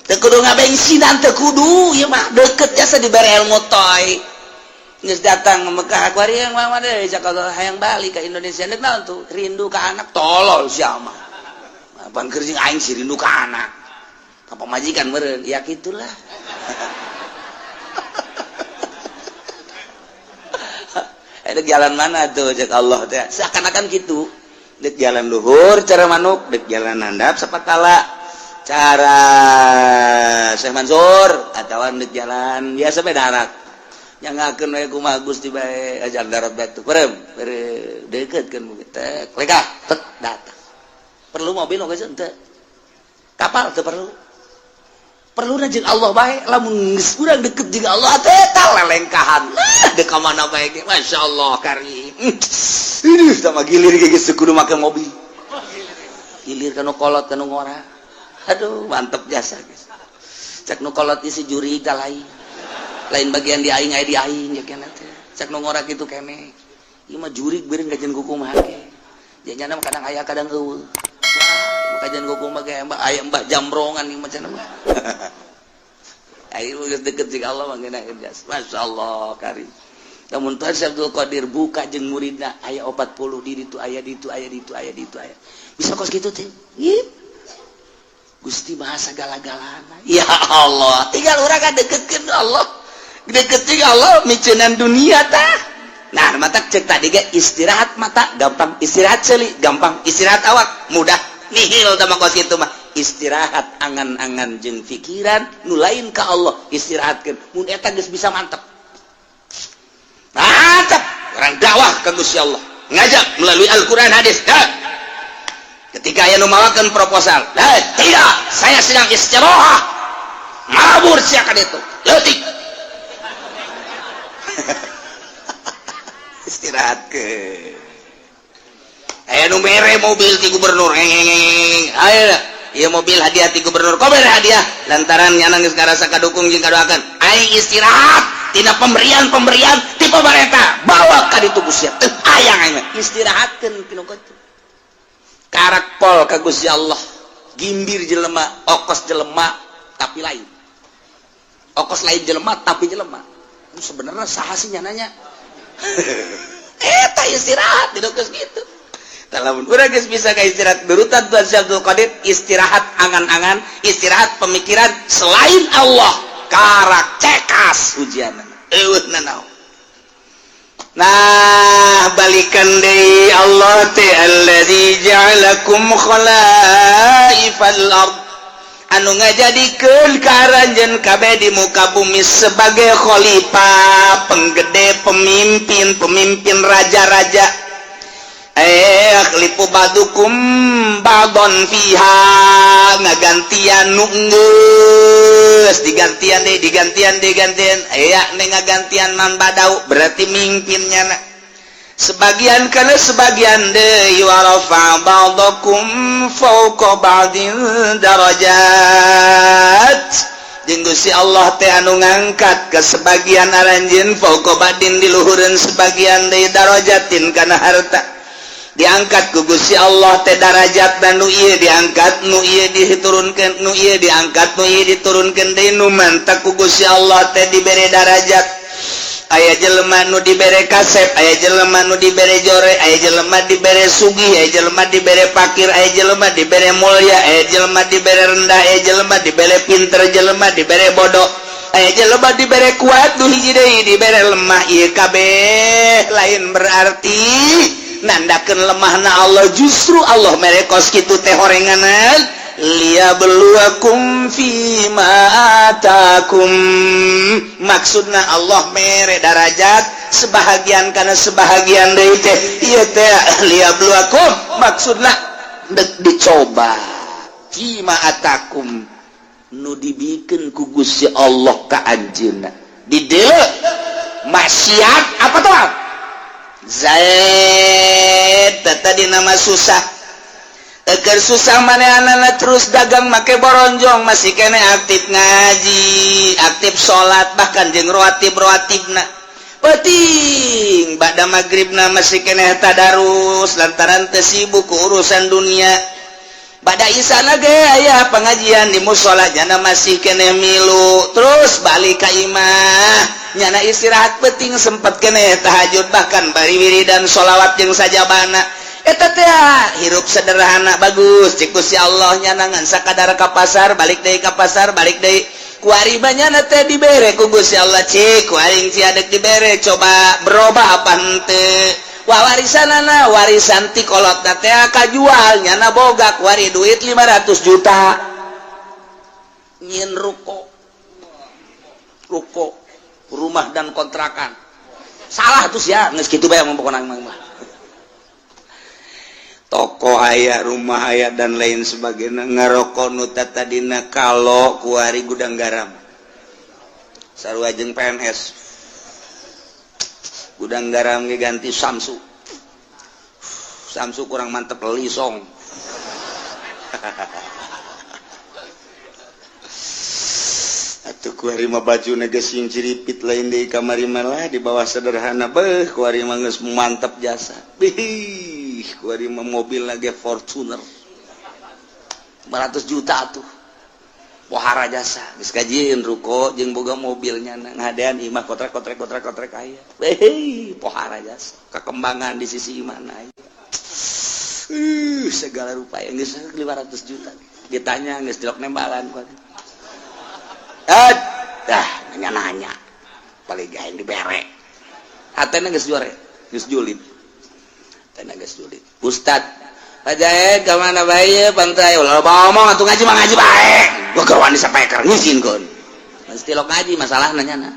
Teu kudu ngabensinan, teu kudu, ieu mah deket jasa dibere ilmu toy. Geus datang ke Mekah kuari yang mah deui cak Allah hayang balik ke Indonesia. Deuk naon tuh? Rindu ka anak, tolol sia mah. Apaan keur jeung aing sih rindu ka anak. Ka pamajikan meureun, ya kitulah. Dek jalan mana tuh cek Allah teh, seakan-akan gitu. Dek jalan luhur cara manuk, dek jalan handap sapatala cara Syekh Mansur, atawa dek jalan biasa bae darat. Yang ngakeun we kumaha Gusti bae ajar darat batu. Perem, dekeutkeun teh lekah tet datang. Perlu mobil oge henteu. Kapal teu perlu. Perlu jeung Allah bae. Lamun geus urang deket jeung Allah teh, tah lelengkahan lah dek ka mana bae ge. Masya Allah karim. Ini sama gilir ge geus kudu make mobil, gilir kanu kolot, kanu ngora. Aduh, mantep jasa, guys. Cek nu kolot isi juri tah lain lain bagian di aing, aya di aing ya kena teh. Cek nu ngora kitu kene, ieu mah jurig beureun kajian kuku mah ge janyana mah kadang aya, kadang euweuh. Wah, kajian kuku mah ge mbah aya mbah jambrongan ieu mah cenah mah. Ayo geus deket jeung Allah mah ngeunah jas. Masya Allah karim. Namun Tuhan Syekh Abdul Qadir buka jeung muridna aya 40 di ditu, aya di ditu, aya di ditu, aya di ditu, aya. Bisa kos kitu teh. Yip. Gusti Maha sagala-galana. Ya Allah, tinggal urang kan deketkeun Allah. Deket jeung Allah miceunan dunia tah. Nah, mata cek tadi ge istirahat mata gampang, istirahat ceuli gampang, istirahat awak mudah. Nihil tah mah kos kitu mah. Istirahat angan-angan jeung pikiran nu lain ka Allah istirahatkeun. Mun eta geus bisa, mantep. Mantap. Orang dakwah ka Gusti Allah. Ngajak melalui Al-Qur'an, hadis. Dah. Ketika aya nu mawakeun proposal, "Dah, tidak, saya sedang istirahat." Mabur sia ka ditu. Leutik. Istirahat ke. Aya nu mere mobil ti gubernur. Ngeng. Ayo, ieu mobil hadiah ti gubernur. Kok mere hadiah? Lantaran nyana geus ngarasa kadukung jeung kadoakeun. Aing istirahat tina pemberian-pemberian ti pemerintah. Bawa ka ditu Gusti. Teu hayang aing mah. Istirahatkeun tinu kitu. Karak pol ka Gusti Allah. Gimbir jelema, okos jelema tapi lain. Okos lain jelema tapi jelema. Sebenarnya saha sih nyananya? Eta istirahat di geus kitu. Lamun urang geus bisa ka istirahat berutan Tuhan Syekh Abdul Qadir, istirahat angan-angan, istirahat pemikiran selain Allah, karak cekas ujian. Eueuh nanaon. Nah, balikan deui Allah teh allazi ja'alakum khalaifal ard, anu ngajadikeun ka aranjeun kabeh di muka bumi sebagai khalifah, penggede, pemimpin, pemimpin raja-raja. Yakhlifu ba'dukum ba'don fiha, ngagantian nu geus digantian deui, digantian, digantian, aya nih ngagantian man badau, berarti mimpinnya na sebagian kana sebagian deui. Wa rafa ba'dakum fawqa ba'din darajat, jeung Gusti Allah teh anu ngangkat ke sebagian aranjeun, fawqa ba'din di luhureun sebagian deui, darajatin kana harta. Diangkat ku Gusti Allah teh darajat dan nu ieu diangkat, nu ieu diturunkeun, nu ieu diangkat, nu ieu diturunkeun deui. Nu mantak ku Gusti Allah teh dibere darajat, aya jelema nu dibere kasep, aya jelema nu dibere jore, aya jelema dibere sugih, aya jelema dibere pakir, aya jelema dibere mulia, aya jelema dibere rendah, aya jelema dibere pinter, jelema dibere bodoh, aya jelema dibere kuat, nu hiji deui dibere lemah. Ieu kabeh lain berarti nandakeun lemahna Allah, justru Allah mere kos kitu teh horenganan liyabluwakum fima atakum. Maksudna Allah mere darajat sebahagian karena sebahagian deui teh ieu teh liyabluwakum, maksudna dek dicoba, fima atakum, nu dibikeun ku Gusti Allah ka anjeunna. Di dieu maksiat apa tuh Zaid tadi nama susah. Eger susah manehna terus dagang make boronjong, masih kene aktif ngaji, aktif salat, bahkan jeung rawatib rawatibna penting ba'da maghribna masih kene tadarus lantaran teu sibuk ku urusan dunia. Ba'da isana ge aya pengajian di musola, nyana masih kene milu. Terus balik ka imah, nyana istirahat penting sempat kene tahajud, bahkan bari wiridan sholawat jeung sajabana. Eta teh hirup sederhana bagus cek Gusti Allah. Nyana ngan sakadar ka pasar, balik deui ka pasar, balik deui. Kuari nyana teh dibere ku Gusti Allah, cik ku aing sia dek dibere, coba berubah apa henteu. Wah, warisanana, warisan ti kolot teh kajual, nyana boga kuari duit 500 juta, nyieun ruko, ruko rumah dan kontrakan. Salah tuh ya, geus kitu bae pokona mah. Toko aya, rumah aya, dan lain sebagainya. Ngarokok nu tadina kalau kuari Gudang Garam, sarua jeung PNS. Gudang Garam ge ganti Samsu. Samsu kurang mantep, Lisong. Atuh kuari mah baju geus sing ciripit, lain deui kamari malah di bawah sederhana. Beuh, kuari mah geus mantep jasa. Bih, kuari mah mobil lagi Fortuner 500 juta tuh. Pohara jasa, geus kajieun ruko jeung boga mobilnya, ngadean imah kotrek kotrek kotrek kotrek aya. Beuh, pohara jasa, kekembangan di sisi mana aya. Segala rupa yang geus 500 juta. Ditanya geus dilok nembalan kuari. Ah, dah nanya-nanya. Paling gaeng dibere. Hatena geus juare, geus julid. Hatena geus julid. Ustad, Pak Jaed ka mana bae pantai ulah ngomong atuh, ngaji mah ngaji bae. Gua keur wani sapeker ngizinkeun. Mesti lok ngaji masalahna nyana.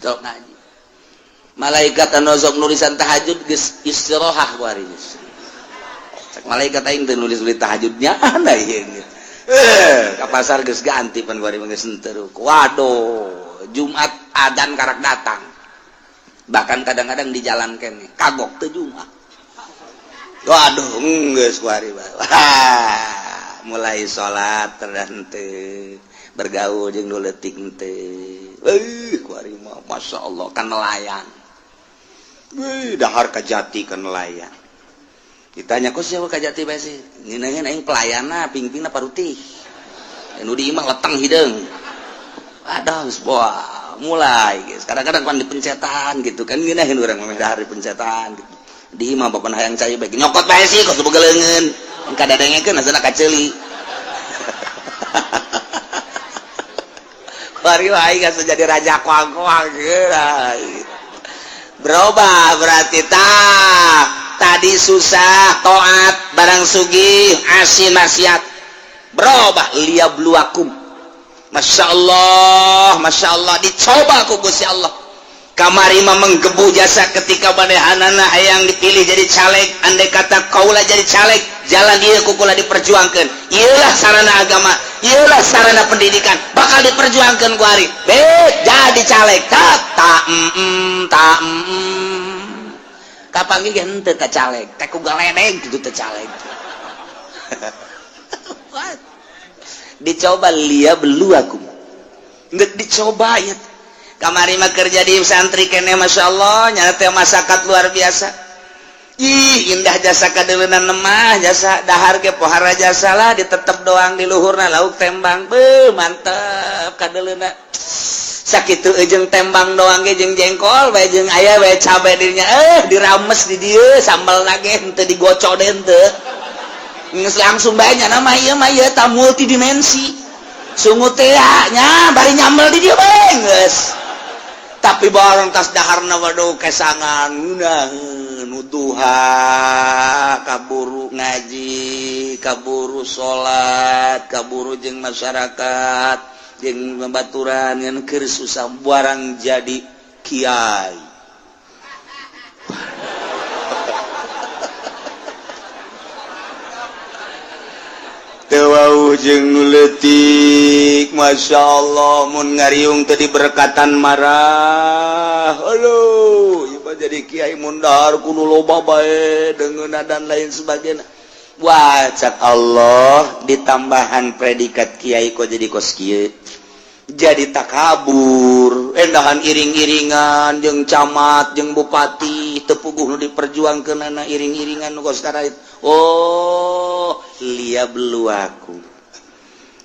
Lok ngaji. Malaikat anu sok nulisan tahajud geus istirahat kuari geus. Cek malaikat, aing teu nulis-nulis tahajudnya anda ieu. Eh, ka pasar geus ganti pan kuari mah geus henteu. Waduh, Jumat adan karak datang. Bahkan kadang-kadang di jalan kene kagok teu Jumat. Waduh, geus kuari mah. Wah, mulai salat terhenteu, bergaul jeung nu leutik henteu. Euy, kuari mah masyaallah kan nelayan. Wih, dahar kajati kan nelayan. Ditanya, kok siapa kajati bae sih? Ngeunaheun aing pelayanna, pingpingna parutih. Nu di imah leteng hideung. Aduh, geus wah, mulai guys. Kadang-kadang kan dipencetan gitu kan, ngeunaheun urang mah dahar dipencetan gitu. Di imah bapak hayang cai bae, nyokot bae sih kos boga leungeun. Kadadengekeun asana kaceuli. Kuari mah aing geus jadi raja koang-koang geus. Berubah berarti tak tadi susah toat, barang sugih asin maksiat. Berubah liyabluwakum. Masya Allah, Masya Allah, dicoba ku Gusti Allah. Kamari mah menggebu jasa ketika manehanana hayang dipilih jadi caleg. Andai kata kaula jadi caleg, jalan ieu ku kula diperjuangkeun, ieulah sarana agama, ieulah sarana pendidikan, bakal diperjuangkeun ku ari be jadi caleg. Tak tak tak kapanggih ge henteu ka caleg teh ku galedeg kitu teh caleg. Dicoba liyabluwakum, nggak dicoba ya. Kamari mah kerja di santri kene, Masya Allah, nyata teh masyarakat luar biasa. Ih, indah jasa kadeuleuna mah jasa, dahar ge pohara jasa lah, ditetep doang di luhurna lauk tembang. Beuh, mantep kadeuleuna. Sakitu jeung tembang doang ge jeung jengkol bae jeung aya bae cabe dirinya, eh dirames di dieu sambal ge henteu digocok deui, henteu geus langsung bae nya mah. Ieu mah ieu ta multidimensi sungut teh nya, bari nyambel di dieu bae geus. Tapi barang tas daharna, waduh, kesangan ngeunaheun nuduha, kaburu ngaji, kaburu salat, kaburu jeung masyarakat jeung babaturan ngan keur susah. Barang jadi kiai teu jeung nu leutik. Masya Allah, mun ngariung tadi berkatan marah. Aduh, ieu mah jadi kiai mun dahar kudu loba bae deungeunna dan lain sebagainya. Wah, cak Allah, ditambahan predikat kiai kok jadi kos kieu, jadi takabur, endahan iring-iringan jeung camat jeung bupati, teu puguh nu diperjuangkeunana iring-iringan nu kos karait. Oh, liyabluwakum,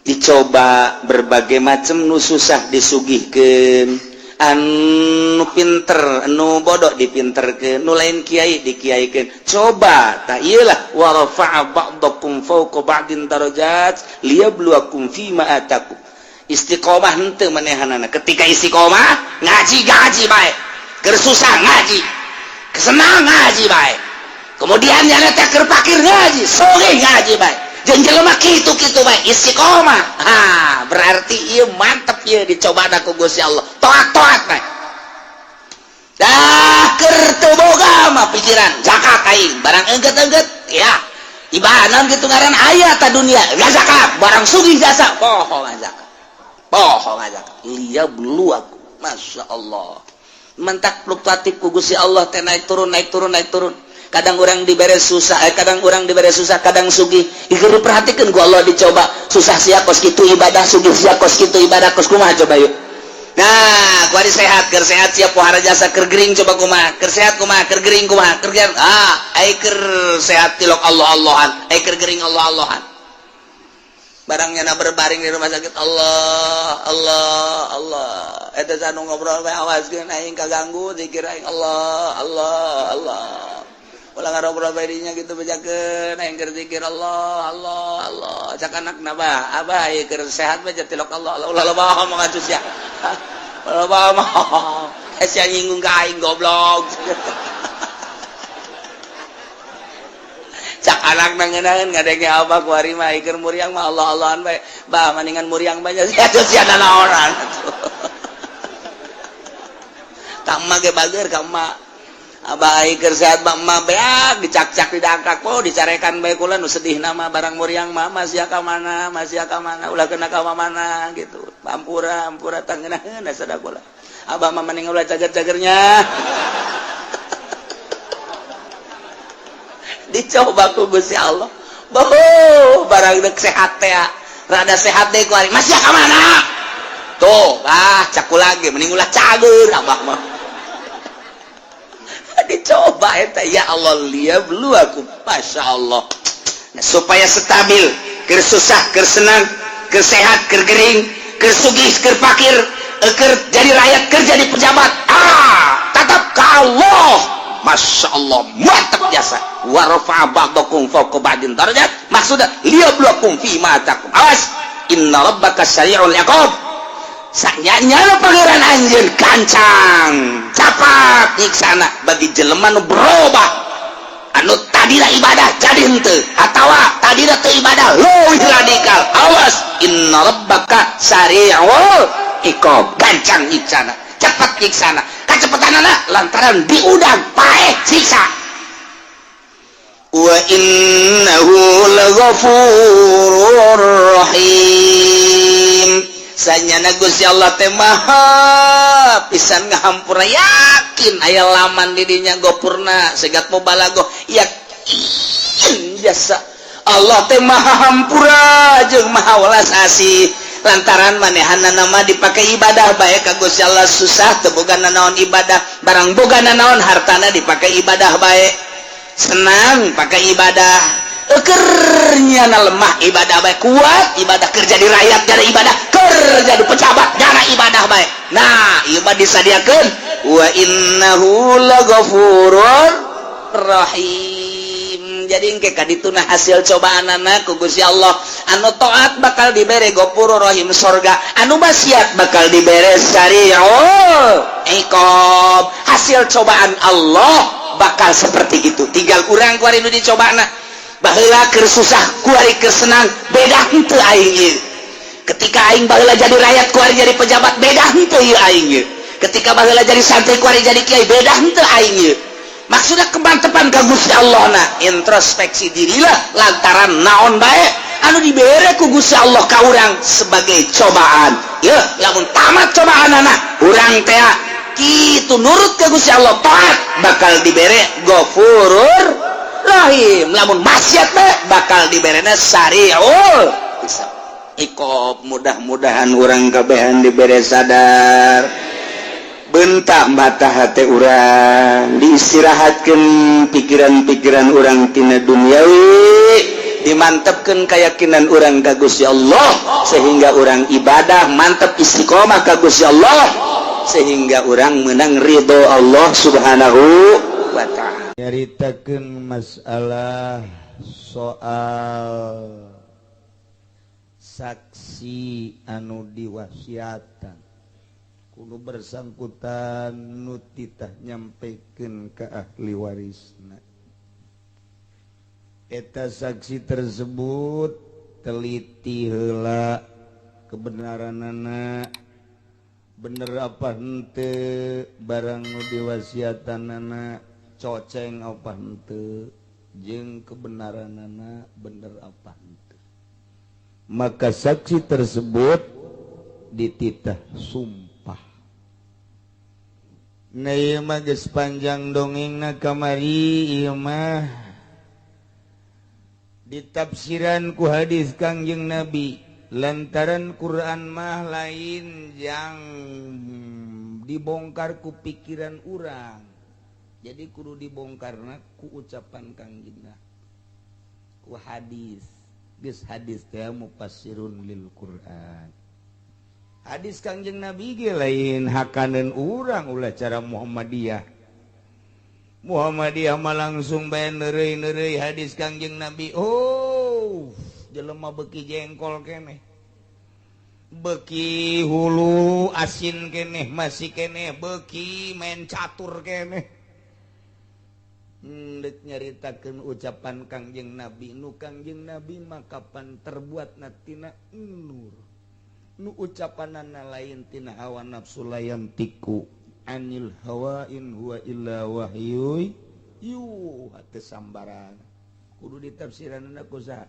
dicoba berbagai macam. Nu susah disugihkeun, anu pinter, anu bodoh dipinterkeun, nu lain kiai dikiaikeun. Coba tak iyalah, wa rafa'a ba'dakum fawqa ba'din darajat liyabluwakum fima atakum. Istiqomah henteu manehanana? Ketika istiqomah ngaji, ngaji bae, keur susah ngaji, kesenang ngaji bae, kemudian yang teh keur pakir ngaji, sugih ngaji bae, jeung jelema kitu-kitu bae istiqomah. Ha, berarti ieu mantep, ieu dicoba ku Gusti Allah. Toat-toat bae dah. Keur teu boga mah pikiran zakat aing, barang engget-engget ya. Ibadah gitu ngaran aya ta dunia zakat barang sugih jasa poho zakat. Poho zakat. Liyabluwakum. Masya Allah. Mentak fluktuatif ku Gusti Allah teh naik turun naik turun naik turun. Kadang orang dibere susah, kadang orang dibere susah, kadang sugih. Ieu diperhatikeun ku Allah dicoba. Susah sia kos kitu ibadah, sugih sia kos kitu ibadah, kos kumaha coba yuk. Nah, kuari sehat, keur sehat sia pohara jasa, keur gering coba kumaha, keur sehat kumaha, keur gering kumaha, keur ah, ai keur sehat tilok Allah-Allahan, ai keur gering Allah-Allahan. Barangnya na berbaring di rumah sakit Allah, Allah, Allah. Eta sanu ngobrol bae awaskeun aing kaganggu zikir aing Allah, Allah, Allah. Ulah ngarobrol bae dinya gitu bejakeun aing keur zikir Allah, Allah, Allah. Cak anakna bah, abah ieu keur sehat bae tilok Allah, Allah ulah loba omong atuh sia. Ulah loba omong. Sia nyinggung ka aing goblok. Cak anak nangenaeun ngadenge abah kuari mah keur muriang mah Allah-Allahan bae. Bah maningan muriang bae sia atuh sia nanaonan. Ka emak ge bager ka emak. Abah ai keur sehat ba emak beak dicak-cak didangkak po dicarekan bae kula nu sedih nama barang muriang mah masih ka mana masih ka mana ulah kena ka mana gitu. Ampura ampura tangeunaheun sada kula. Abah mah mending ulah cager-cagernya. Dicoba ku Gusti Allah. Boh, barang dek sehat teh. Rada sehat deh ku ari. Masih ka mana? Tuh, ah caku lagi mending ulah cager abah mah. Dicoba eta ya Allah liyabluwakum. Masya Allah. Nah, supaya stabil, keur susah, keur senang, keur sehat, keur gering, keur sugih, keur fakir, keur jadi rakyat, keur jadi pejabat. Ah, tetap ke Allah. Masya Allah, mantap jasa. Wa rafa'a ba'dakum fawqa ba'din darajat. Maksudnya liyabluwakum fi ma atakum. Awas, inna rabbaka sari'ul iqab. Sanyanya pangeran anjeun gancang, capat nyiksana bagi jelema nu berubah. Anu tadina ibadah jadi henteu atawa tadina teu ibadah leuwih radikal. Awas, inna rabbaka sari'ul iqab. Gancang nyiksana, cepat nyiksana. Kacepetanana lantaran diudang paeh siksa. Wa innahu laghafurur rahim. Sanyana Gusti Allah teh maha pisan ngahampura, yakin aya laman di dinya gopurna segat mubalagoh yakin jasa Allah teh maha hampura jeung maha welas asih. Lantaran manehana nama dipakai ibadah bae ka Gusti Allah susah teu boga nanaon ibadah, barang boga nanaon hartana dipakai ibadah bae, senang pakai ibadah, ekernya na lemah ibadah bae, kuat ibadah, kerja di rakyat jadi ibadah, kerja di pejabat jana ibadah bae. Nah ieu mah disadiakeun wa innahu laghafurur rahim. Jadi engke kadituna hasil cobaanana ku Gusti Allah, anu taat bakal dibere ghafurur rahim sorga, anu maksiat bakal dibere sari'ul iqab. Hasil cobaan Allah bakal seperti itu. Tinggal urang kuari nu dicobana. Baheula keur susah kuari keur senang beda henteu aing ieu. Ketika aing baheula jadi rakyat kuari jadi pejabat beda henteu ieu aing ieu. Ketika baheula jadi santri kuari jadi kiai beda henteu aing ieu. Maksudnya kemantepan ka Gusti Allah na introspeksi dirilah lantaran naon bae anu dibere ku Gusti Allah ka urang sebagai cobaan. Ya, lamun tamat cobaanana urang teh kitu nurut ke Gusti Allah taat bakal dibere ghafurur rahim. Lamun maksiat bae bakal diberena sari'ul hisab. Iqab. Mudah-mudahan urang kabehan dibere sadar. Bentak mata hati urang diistirahatkan pikiran-pikiran urang tina duniawi, dimantapkan keyakinan urang ka Gusti Allah sehingga urang ibadah mantap istiqomah ka Gusti Allah sehingga urang menang ridho Allah Subhanahu wa ta'ala. Nyaritakeun masalah soal saksi anu diwasiatan kudu bersangkutan nu titah nyampekeun ka ahli warisna. Eta saksi tersebut teliti heula kebenaranana, bener apa henteu barang nu diwasiatanana, coceng apa henteu. Jeung kebenaranana bener apa henteu. Maka saksi tersebut dititah sumpah. Nah ieu mah geus panjang dongengna kamari ieu mah ditafsiran ku hadis Kangjeng Nabi lantaran Quran mah lain yang dibongkar ku pikiran urang. Jadi kudu dibongkarna ku ucapan Kangjeng Nabi, ku hadis. Geus hadis teh mufassirun lil Quran. Hadis Kangjeng Nabi ge lain hakaneun urang ulah cara Muhammadiyah. Muhammadiyah mah langsung bae neureuy-neureuy hadis Kangjeng Nabi. Oh, jelema beuki jengkol keneh. Beuki hulu asin keneh, masih keneh beuki main catur keneh. Ndek nyaritakeun ucapan Kangjeng Nabi, nu Kangjeng Nabi mah kapan terbuatna tina nur. Nu ucapanana lain tina hawa nafsu layantiku anil hawa in huwa illa wahyu yuha teu sambarangan. Kudu ditafsiranna ku saha?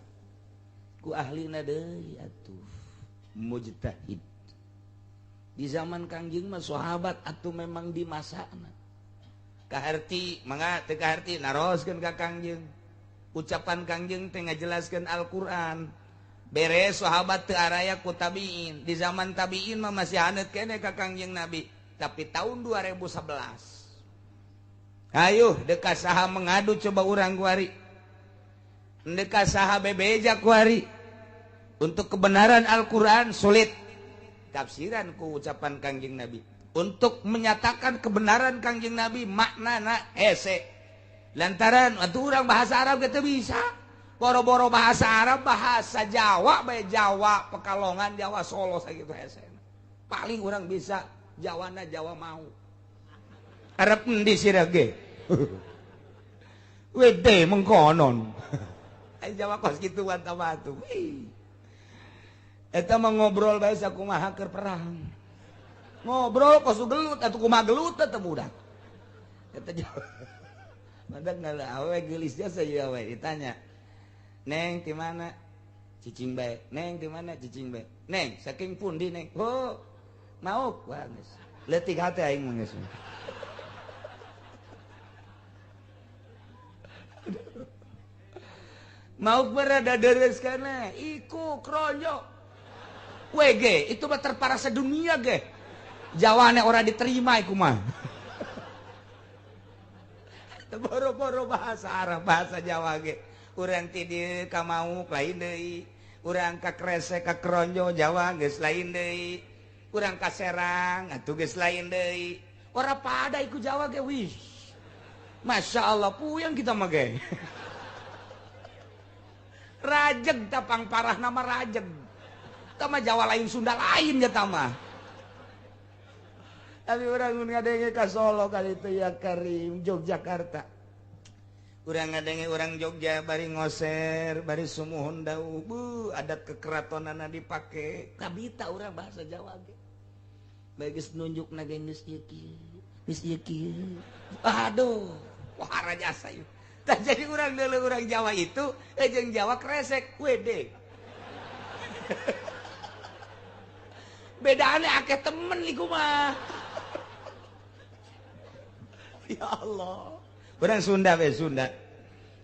Ku ahlina deui atuh mujtahid. Di zaman Kangjeng mah sahabat atuh memang di masana. Kaharti mangga teu kaharti naroskeun ka Kangjeng. Ucapan Kangjeng teh ngajelaskeun Al-Qur'an. Beres sahabat teu araya ku tabiin. Di zaman tabiin mah masih haneut keneh ka Kangjeng Nabi. Tapi tahun 2011. Ayo deka saha mengadu coba urang kuari. Deka saha bebeja kuari. Untuk kebenaran Al-Qur'an sulit. Tafsiran ku ucapan Kangjeng Nabi. Untuk menyatakan kebenaran Kangjeng Nabi maknana hese. Lantaran atuh urang bahasa Arab ge teu bisa. Boro-boro bahasa Arab, bahasa Jawa bae Jawa Pekalongan, Jawa Solo sakitu hese. Paling urang bisa Jawana Jawa mau. Arab endi sira ge? Wede mengkonon. Ai Jawa kos kitu mah atuh. Eta mah ngobrol bae sakumaha keur perang. Ngobrol kos gelut atuh kumaha gelut teh budak. Eta Jawa. Mandak ngala awe geulis jasa ieu awe ditanya. Neng di mana? Cicing bae. Neng di mana? Cicing bae. Neng saking pundi neng? Oh, mauk wah geus. Leutik hate aing mah geus. Mauk berada deres kana iku kronyo. WG itu mah terparah sedunia ge. Jawane ora diterima iku mah. Boro-boro bahasa Arab, bahasa Jawa ge. Urang ti dieu ka Mauk lain deui, urang ka Kresek ka Kronjo Jawa geus lain deui, urang ka Serang atuh geus lain deui. Ora pada iku Jawa ge wih. Masya Allah puyeng kita mah ge. Rajeg tapang parah nama rajeg. Tama Jawa lain Sunda lain ya tama. Tapi urang ngadenge ka Solo kali itu ya Karim Yogyakarta. Urang ngadenge urang Jogja bari ngoser, bari sumuhun dawuh, bu adat kekeratonana dipake. Kabita urang bahasa Jawa ge. Bae geus nunjukna ge geus ieu kieu, geus ieu kieu. Aduh, wah rajasa ieu. Tah jadi urang deuleu urang Jawa itu jeung Jawa kresek WD. Bedane akeh temen iku mah. Ya Allah. Urang Sunda we Sunda.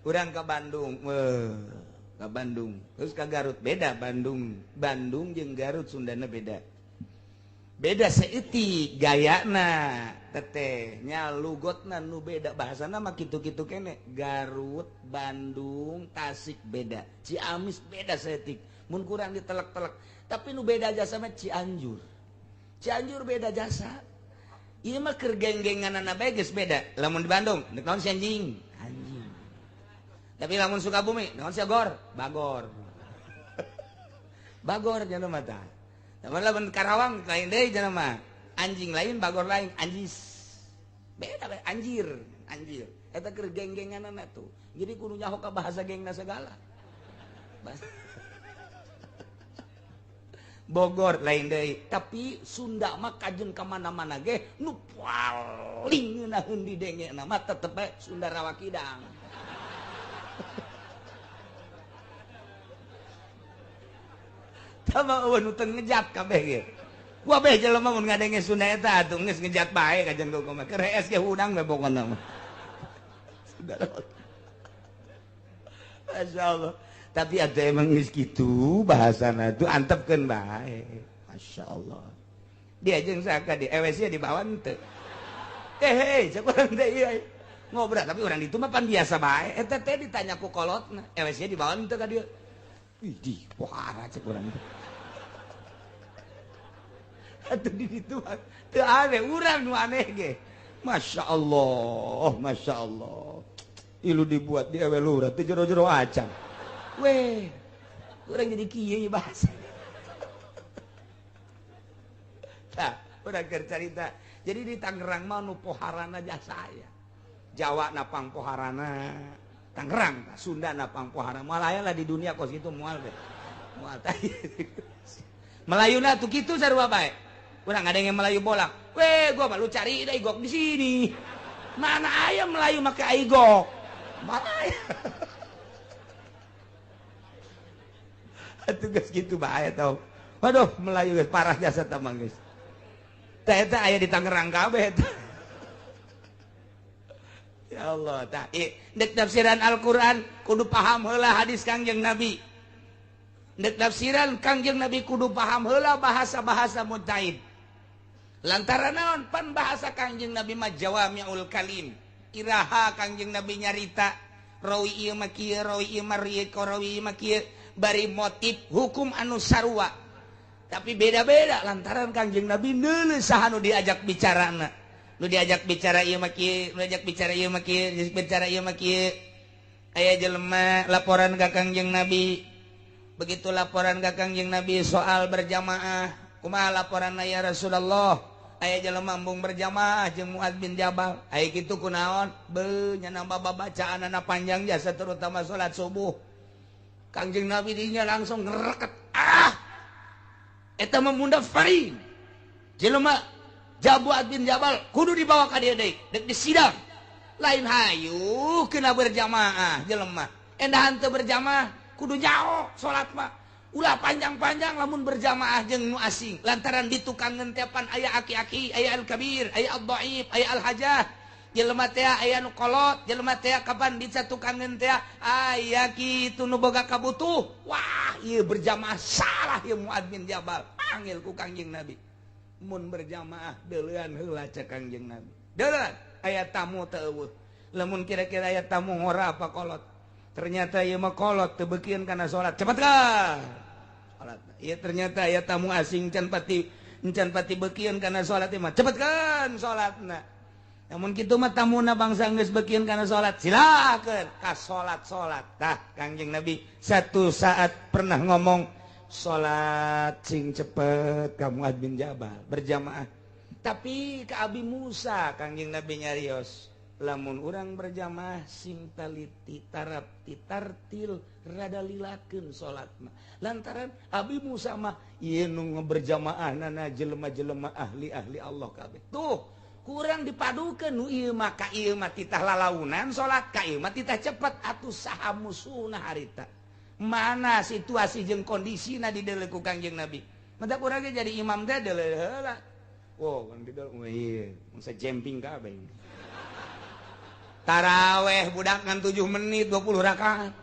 Urang ke Bandung, ke Bandung. Terus ke Garut beda Bandung. Bandung jeung Garut Sundana beda. Beda saeutik gayana teteh nya lugotna nu beda bahasana mah kitu-kitu kene. Garut, Bandung, Tasik beda. Ciamis beda saeutik. Mun kurang ditelek-telek. Tapi nu beda jasa mah Cianjur. Cianjur beda jasa. Ieu mah keur geng-genganana bae geus beda. Lamun di Bandung, deuk naon si anjing? Anjing. Tapi lamun Sukabumi, naon si agor? Bagor. Bagor nya mah tah. Lamun lamun Karawang lain deui nya mah. Anjing lain, bagor lain, anjis. Beda bae anjir, anjir. Eta keur geng-genganana tuh. Jadi kudu nyaho ka bahasa gengna segala. Bogor lain deui, tapi Sunda mah kajen ka mana-mana ge nu paling ngeunaheun didenge mah tetep bae Sunda Rawakidang. Tama eueun nu teu ngejat kabeh ge. Kabeh jelema mun ngadenge Sunda eta atuh geus ngejat bae kajen kumaha. Keur hees ge hudang we pokona mah. Masya Allah. Tapi ada emang geus kitu bahasana tuh antepkeun bae. Masya Allah. Dia jeung saka di EWC dibawa henteu. Eh, cek urang teh ieu. Ngobrol tapi urang ditu mah pan biasa bae. Eta teh ditanya ku kolotna, EWC dibawa henteu ka dieu. Ih, di pohara cek urang teh. Atuh di ditu teu aneh, urang nu aneh ge. Masya Allah, Masya Allah. Ilu dibuat di ewe lurah teu jero-jero acan. Weh, urang jadi kieu bahasa. Tah, urang keur carita. Jadi di Tangerang mah nu poharana jasa aya. Jawa napang poharana, Tangerang, Sunda napang poharana. Moal aya lah di dunia kos kitu moal teh. Moal teh. Melayuna tuh kitu sarua bae. Urang ada yang Melayu bolak. Weh, gua mah lu cari dah igok di sini. Mana aya Melayu make igok? Mana aya? Atuh geus kitu bae tau. Waduh, Melayu geus parah jasa tamang geus. Tah eta aya di Tangerang kabeh eta. Ya Allah, tah ndek tafsiran Al-Qur'an kudu paham heula hadis Kangjeng Nabi. Ndek tafsiran Kangjeng Nabi kudu paham heula bahasa-bahasa mutaid. Lantaran naon pan bahasa Kangjeng Nabi mah jawami'ul kalim. Iraha Kangjeng Nabi nyarita rawi ieu mah kieu, rawi ieu mah rieu, rawi ieu mah kieu, bari motif hukum anu sarua. Tapi beda-beda lantaran Kangjeng Nabi neuleuh saha nu diajak bicarana. Nu diajak bicara ieu mah kieu, nu diajak bicara ieu mah kieu, diajak bicara ieu mah kieu. Aya jelema laporan ka Kangjeng Nabi. Begitu laporan ka Kangjeng Nabi soal berjamaah, kumaha laporanna ya Rasulullah? Aya jelema embung berjamaah jeung Muad bin Jabal. Aya kitu kunaon? Beuh nya nambah babacaanana panjang jasa terutama salat subuh. Kangjeng Nabi dinya langsung ngereket. Ah! Eta mah mundafarin. Jelema Muad bin Jabal kudu dibawa ka dieu deui, deuk disidang. Lain hayu kena berjamaah jelema. Endahan teu berjamaah kudu nyaho salat mah. Ulah panjang-panjang lamun berjamaah jeung nu asing. Lantaran di tukang ngentepan aya aki-aki, aya al-kabir, aya al-dhaif, aya al-hajah. Jelema teh aya nu kolot, jelema teh kapan di tukang teh aya kitu nu boga kabutuh. Wah, ieu berjamaah salah ieu Muad bin Jabal. Panggil ku Kangjeng Nabi. Mun berjamaah deulean heula cek Kangjeng Nabi. Deulean aya tamu teu eueuh. Lamun kira-kira aya tamu ngora apa kolot. Ternyata ieu mah kolot teu beukieun kana salat. Cepet ka. Salat. Ieu ternyata aya tamu asing can pati beukieun kana salat ieu mah. Cepet kan salatna. Namun kitu mah tamuna bangsa geus beukieun kana salat, silakeun ka salat-salat. Tah Kangjeng Nabi satu saat pernah ngomong salat sing cepet ka Muad bin Jabal berjamaah. Tapi ka Abi Musa Kangjeng Nabi nyarios, lamun urang berjamaah sing taliti tarap titartil rada lilakeun salat mah. Lantaran Abi Musa mah ieu nu berjamaah nana jelema-jelema ahli-ahli Allah kabeh. Tuh kurang dipadukeun nu ieu mah ka ieu mah titah lalaunan salat ka ieu mah titah cepet atuh saha musuhna harita. Mana situasi jeung kondisina dideuleu ku Kangjeng Nabi. Mata urang ge jadi imam teh deuleu heula. Wow, kan dideuleu ieu mangsa jemping kabeh. Taraweh budak ngan 7 menit 20 rakaat.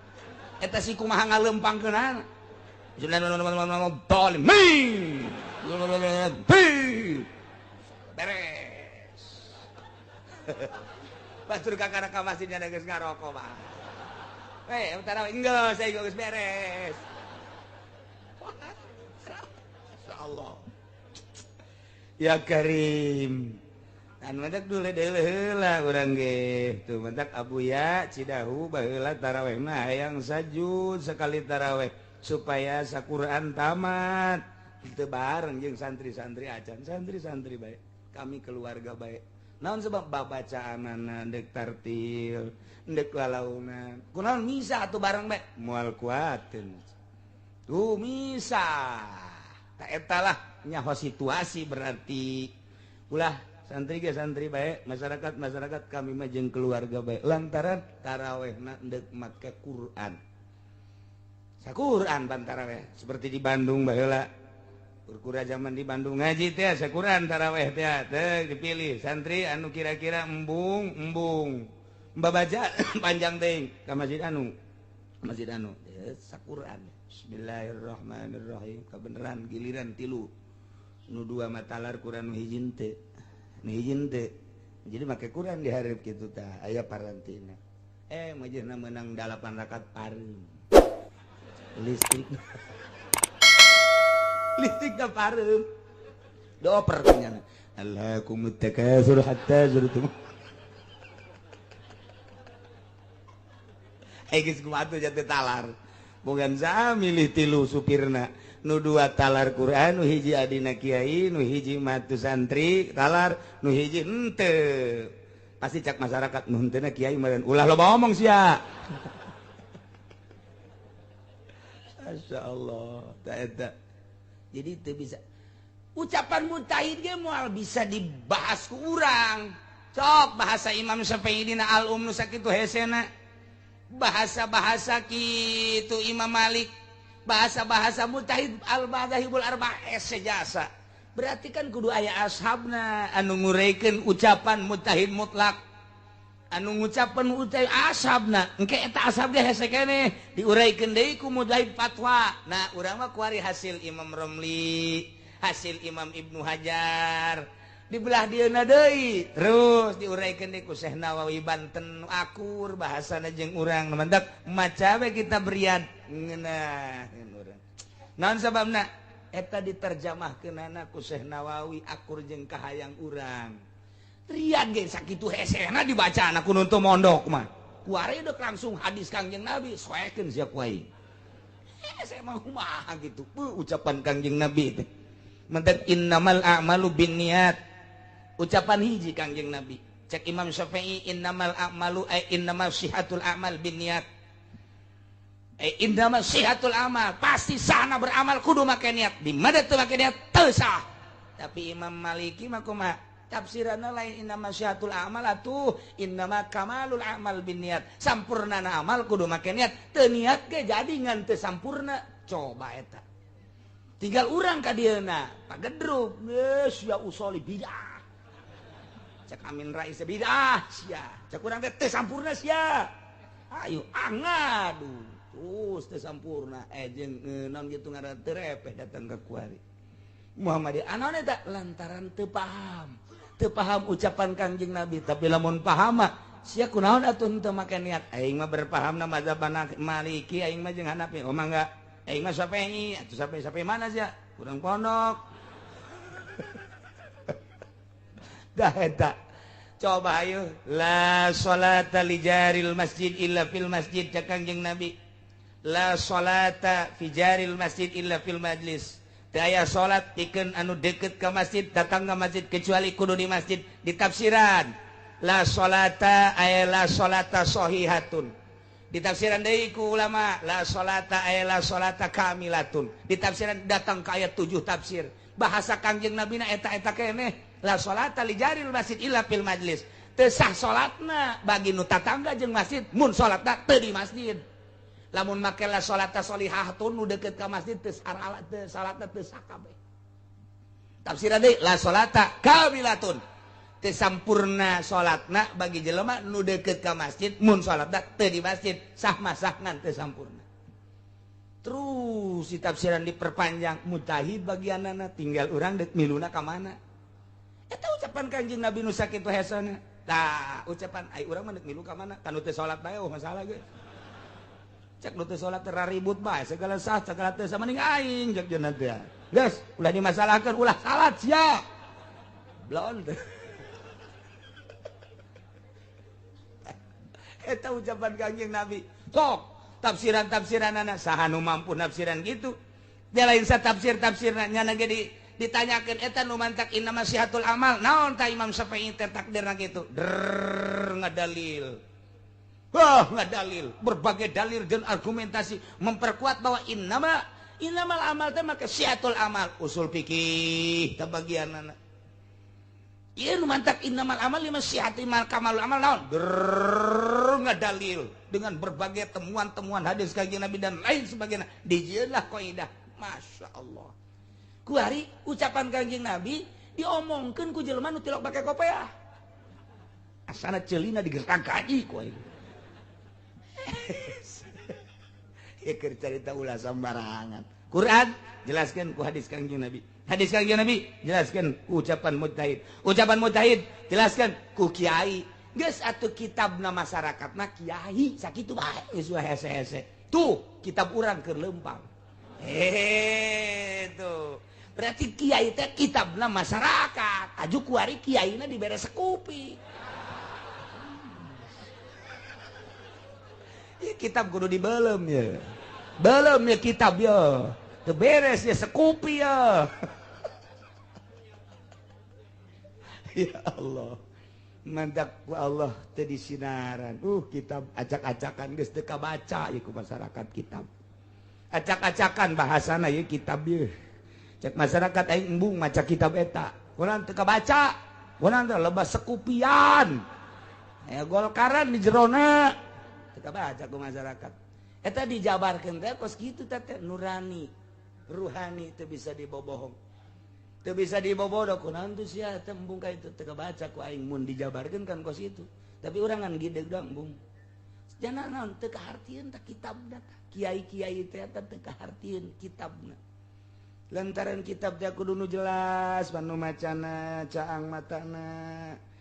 Eta si kumaha ngalempangkeunana. Beres. Batur kakara ka masjid nya geus ngarokok mah. Eh, taraweh enggeus saya geus beres. Insyaallah. Ya Karim. Anu mantak dulu deuleu heula urang ge. Tuh mantak Abuya Cidahu baheula taraweh mah hayang sajud sekali taraweh supaya saquran tamat. Teu bareng jeung santri-santri acan, santri-santri bae. Kami keluarga bae. Naon sebab babacaanana deuk tartil, deuk lalaunan. Kunaon misa atuh bareng bae? Moal kuateun. Tuh misa. Ta eta lah nyaho situasi berarti ulah Santri ge santri bae, masyarakat masyarakat kami mah jeung keluarga bae. Lantaran tarawehna deuk make Quran. Saquran pan taraweh seperti di Bandung baheula. Kurkura zaman di Bandung ngaji teh saquran taraweh teh teh dipilih santri anu kira-kira embung embung. Babaca panjang teuing ka masjid anu. Masjid anu saquran. Bismillahirrahmanirrahim. Kabeneran giliran tilu. Nu dua matalar Quran nu hiji teu. Nu hiji teu. Jadi make Quran dihareup kitu tah aya parantina. Majehna meunang 8 rakaat pareum. Listrik. Listrik da pareum. Dioper kunyana. Alhaakumut takatsur hatta zurtum. Geus kumaha atuh jatuh talar. Bogan saha milih tilu supirna. Nu dua talar Quran, nu hiji adina kiai, nu hiji matu santri talar, nu hiji henteu. Pasti cak masyarakat nu henteuna kiai meureun ulah loba omong sia. Masya Allah, ta eta. Jadi teu bisa ucapan mujtahid ge moal bisa dibahas ku urang. Cok bahasa Imam Syafi'i dina al-Um nu sakitu hesena. Bahasa-bahasa kitu Imam Malik, bahasa-bahasa mujtahid al-madzahibul arba'ah hese jasa. Berarti kan kudu aya ashabna anu ngureukeun ucapan mujtahid mutlak. Anu ngucapan mujtahid ashabna, engke eta ashab ge hese keneh diureukeun deui ku mujtahid fatwa. Nah, urang mah kuari hasil Imam Romli, hasil Imam Ibnu Hajar. Dibelah dieuna deui, terus diuraikeun deui ku Syekh Nawawi Banten akur bahasana jeung urang. Mantak maca we kita berian ngeunah urang. Naon sababna? Eta diterjemahkeunana ku Syekh Nawawi akur jeung kahayang urang. Rian ge sakitu hesena dibacana ku nu teu mondok mah. Kuari deuk langsung hadis Kangjeng Nabi soekeun sia ku aing. Hese mah kumaha kitu ucapan Kangjeng Nabi teh. Mantak innamal a'malu binniyat. Ucapan hiji Kangjeng Nabi. Cek Imam Syafi'i innamal a'malu ay innamal sihatul a'mal binniyat. Ay innamal sihatul amal, pasti sahna beramal kudu make niat. Di mana teu make niat teu sah. Tapi Imam Maliki mah kumaha? Tafsiranna lain innamal sihatul amal atuh innama kamalul a'mal binniyat. Sampurnana amal kudu make niat. Teu niat ge jadi ngan teu sampurna. Coba eta. Tinggal urang ka dieuna, pagedruk, geus ya usoli bidah. Cek Amin Rais bidah sia. Cek urang teh teu sampurna sia. Ayo angadu. Terus teu sampurna jeung naon kitu ngaran teu repeh datang ka kuari. Muhammadiyah anaon eta lantaran teu paham. Teu paham ucapan Kangjeng Nabi, tapi lamun paham mah sia kunaon atuh henteu make niat. Aing mah berpahamna mazhab Maliki, aing mah jeung Hanafi. Oh mangga. Aing mah Syafi'i, atuh Syafi'i mana sia? Urang pondok. Dah eta. Coba ayo la salata li jaril masjid illa fil masjid cak Kangjeng Nabi. La salata fi jaril masjid illa fil majlis. Teu aya salat pikeun anu deukeut ka masjid, datang ka masjid kecuali kudu di masjid. Ditafsiran la salata ay la salata sahihatun. Ditafsiran deui ku ulama la salata ay la salata kamilatun. Ditafsiran datang ka ayat 7 tafsir. Bahasa Kangjeng Nabi na eta-eta keneh. La salata li jaril masjid illa fil majlis. Teu sah salatna bagi nu tatangga jeung masjid mun salatna teu di masjid. Lamun make la salata sholihatun nu deukeut ka masjid teu salat teu salatna teu sah kabeh. Tafsiran deui la salata kamilatun. Teu sampurna salatna bagi jelema nu deukeut ka masjid mun salatna teu di masjid sah mah sah ngan teu sampurna. Terus si tafsiran diperpanjang mujtahid bagianana tinggal urang deuk miluna ka mana. Eta ucapan Kangjeng Nabi nu sakitu hesana. Tah ucapan ai urang mah deuk milu ka mana? Kan teu salat bae oh masalah ge. Cek nu teu salat teh ribut bae segala sah segala teu sama ning aing cek jeuna teh. Geus ulah dimasalahkeun ulah salat sia. Blon teh. Eta ucapan Kangjeng Nabi. Sok tafsiran-tafsiranana saha nu mampu nafsiran gitu. Dia lain satafsir-tafsirna nyana ge ditanyakeun eta nu mantak innama sihatul amal naon ta Imam Syafi'i teh takdirna kitu. Drrrr ngadalil. Wah, ngadalil, berbagai dalil dan argumentasi memperkuat bahwa innama innamal amal teh maka sihatul amal usul fikih tabagianana. Ieu nu mantak innamal amal lima sihati mal kamalul amal naon? Ngadalil dengan berbagai temuan-temuan hadis Kanjeng Nabi dan lain sebagainya. Dijieunlah kaidah. Masya Allah. Kuari ucapan Kanjeng Nabi diomongkeun ku jelema nu tilok pake kopeah. Asana ceulina digertang kaji ku aing. Ya keur carita ulah sambarangan. Quran jelaskan ku hadis Kanjeng Nabi. Hadis Kanjeng Nabi jelaskan ku ucapan mujtahid. Ucapan mujtahid jelaskan ku kiai. Geus atuh kitabna masyarakatna kiai sakitu bae geus hese-hese. Tuh kitab urang keur leumpang. Tuh. Berarti kiai teh kitabna masyarakat. Aju kuari kiaina dibere sekupi. Ya kitab kudu dibelem ya. Belum ya kitab ya. Teu beres ya sekupi ya. Ya Allah. Mantak ku Allah teu disinaran. Kitab acak-acakan geus teu kabaca ieu ku masyarakat kitab. Acak-acakan bahasana ieu kitab ieu. Cek masyarakat aing embung maca kitab eta. Urang teu kabaca. Urang teh lebah sekupian. Aya golkaran di jerona. Teu kabaca ku masyarakat. Eta dijabarkeun teh kos kitu teh nurani, ruhani teu bisa dibobohong. Teu bisa dibobodo kunaon tuh sia teh embung ka itu teu kabaca ku aing mun dijabarkeun kan kos kitu. Tapi urang ngan gideg doang embung. Jana naon teu kahartieun teh kitabna. Kiai-kiai teh eta teu kahartieun kitabna. Lantaran kitab teh kudu nu jelas panu macana, caang matana,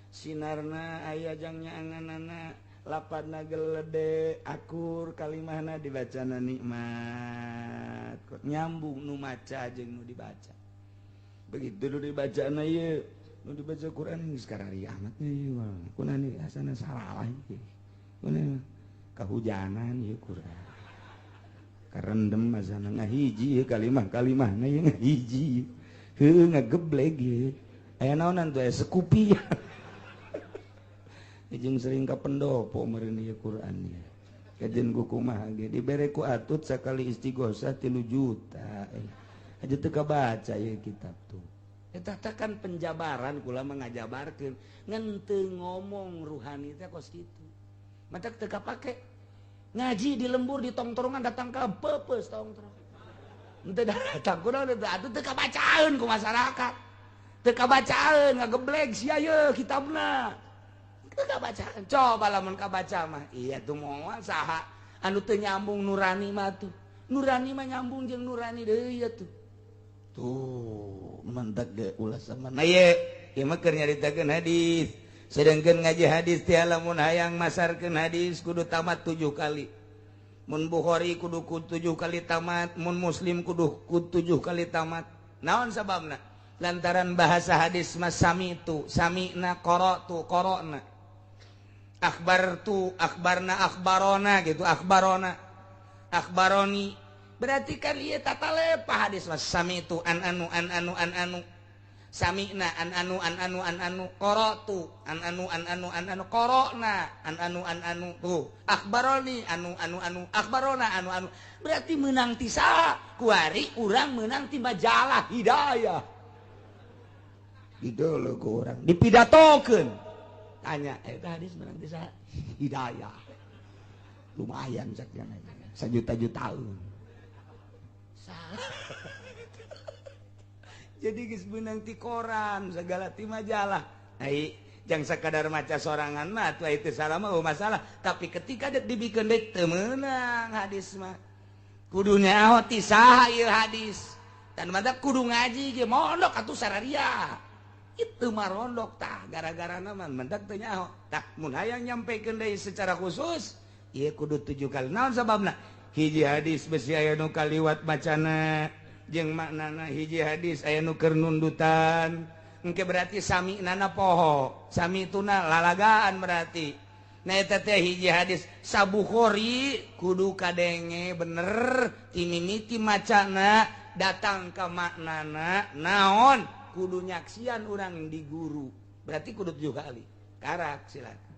sinarna aya jang nyaanganana. Lapadna gelede akur kalimahna dibacana nikmat nyambung nu maca jeung nu dibaca begitu nu dibacana ieu nu dibaca Quran geus karari amat ieu kunaon ieu asana salah ieu kunaon kahujanan ieu Quran karendem asana ngahiji ieu kalimah-kalimahna ieu ngahiji heuh ngagebleg ieu aya naonan tuh aya sekupi. Jeung sering ka pendopo meureun ieu Quran ieu. Kajen ku kumaha ge dibere ku atut sakali istighosah 3 juta. Aja teu kabaca ieu kitab tuh. Eta teh kan penjabaran kula mah ngajabarkeun ngan teu ngomong ruhani teh kos kitu. Matak teu kapake. Ngaji di lembur di tongtrongan datang ka peupeus tongtrong. Henteu datang kunaon teh atuh teu kabacaeun ku masyarakat. Teu kabacaeun ngagebleg sia ye kitabna. Kabaca coba lamun kabaca mah iya tuh moal saha anu teu nyambung nurani mah tuh nurani mah nyambung jeung nurani deui ieu tuh tuh mantak ge ulah sama na ye ieu mah keur nyaritakeun hadis sedangkeun ngaji hadis teh lamun hayang masarkeun hadis kudu tamat 7 kali mun Bukhari kudu 7 kali tamat mun Muslim kudu 7 kali tamat naon sababna lantaran bahasa hadis mah sami tu sami'na qara'tu qara'na akhbar tu akhbarna akhbarona gitu akhbarona akhbaroni berarti kan ieu tata lepa hadis mas sami tu an anu an anu an anu sami'na an anu an anu an anu qara'tu an anu an anu an anu qara'na an anu an anu tuh akhbaroni anu anu anu akhbarona anu anu berarti meunang ti saha kuari urang meunang ti majalah Hidayah didolo ku urang dipidatokeun tanya eta hadis menang ti saha Hidayah lumayan sakieu sajuta-jutaan jadi geus beunang ti koran segala ti majalah ai jang sakadar maca sorangan mah atuh itu salah mah masalah tapi ketika dek dibikeun deui teu meunang hadis mah kudu nyaho ti saha ieu hadis dan mah kudu ngaji ge mondok atuh sararia itu mah rondok tah gara-gara mah mendak teu nyaho tah mun hayang nyampekeun deui secara khusus ieu kudu 7 kali naon sababna hiji hadis besi aya nu kaliwat macana jeung maknana hiji hadis aya nu keur nundutan engke berarti sami nana poho sami tuna lalagaan berarti nah eta teh hiji hadis Sabukhori kudu kadenge bener ti mimiti macana datang ka maknana naon kudu nyaksian urang di guru berarti kudu 7 kali karak silakan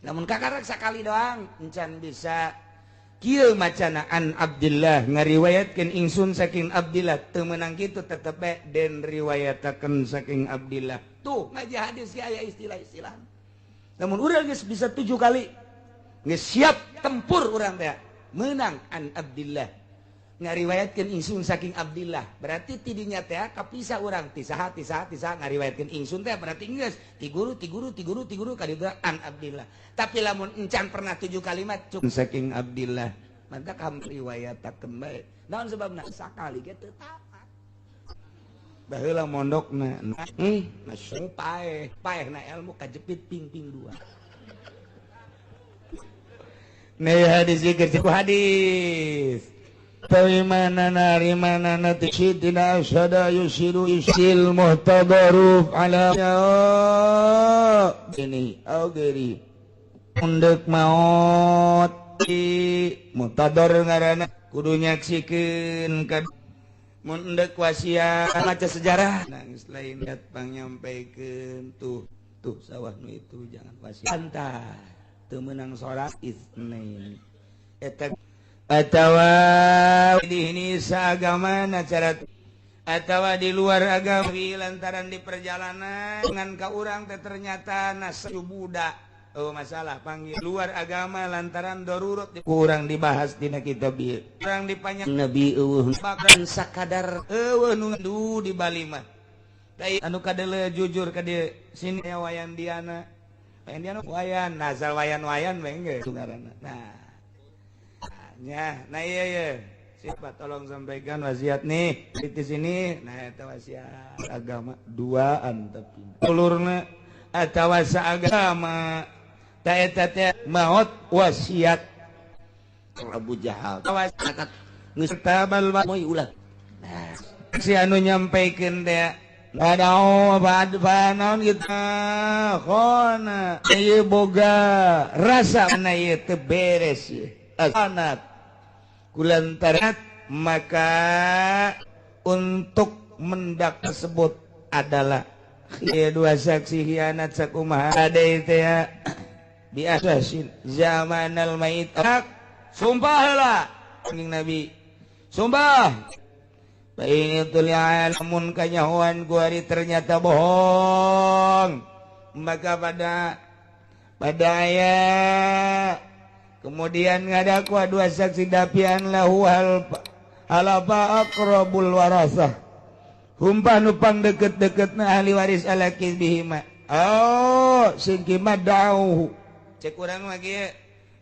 namun kakarak sakali doang encan bisa. Kieu macana an Abdillah ngariwayatkeun ingsun saking Abdillah teu meunang kitu tetep bae den riwayatakeun saking Abdillah. Tuh ngaji hadis ge aya istilah-istilah. Namun urang geus bisa 7 kali geus siap tempur urang teh meunang an Abdillah ngariwayatkeun ingsun saking Abdillah. Berarti tidinya teh kapisah urang ti saha ti saha ti saha ngariwayatkeun ingsun teh berarti geus ti guru ti guru ti guru ti guru ka ditu an Abdillah. Tapi lamun encan pernah 7 kalimat cuk saking Abdillah mantap kam riwayatakeun bae. Naon sebabna sakali ge teu tamat. Baheula mondokna masuk paeh paehna ilmu kajepit ping-ping 2. Nih hadis ieu ku hadis. Tawimanana rimanana tishidina asyhada yusiru yusil muhtadaruf ala ini augeri undek maot muhtadar ngaranna kudu nyaksikeun ka mun endek wasiat maca sejarah nangis lain lihat pangnyampeikeun tuh tuh sawah nu itu jangan wasiat antah teu meunang salat isnain eta atawa di ini seagama acara atawa di luar agama lantaran di perjalanan dengan ka urang teh ternyata nasib budak oh masalah panggil luar agama lantaran darurat kurang dibahas dina kitab ieu urang dipanya nabi eueuh bahkan sakadar eueuh nu di Bali mah teh anu kadele jujur ka dieu sini wayan diana wayan diana wayan nazal wayan-wayan we geus ngaranna nah ya, nah iya iya. Siapa tolong sampaikan wasiat nih di sini. Nah itu wasiat agama duaan tapi ulurna atawa saagama ta eta teh maot wasiat Abu Jahal. Wasiat geus tabal moy ulah. Nah, si anu nyampaikeun teh adao bad naon kitu khona ieu boga rasa na ieu teu beres ieu. Anak kulantaran maka untuk mendak tersebut adalah ya dua saksi hianat sakumaha ada itu ya biasasin zamanal mait sumpahlah anjing Nabi sumpah ini tulian namun kanyahoan kuari ternyata bohong maka pada ayat kemudian ngadakwa dua saksi dapian lahu halafa aqrabul warasah humpah nupang deket-deketna ahli waris ala kizbihima oh sing kima da'uhu cek urang mah kieu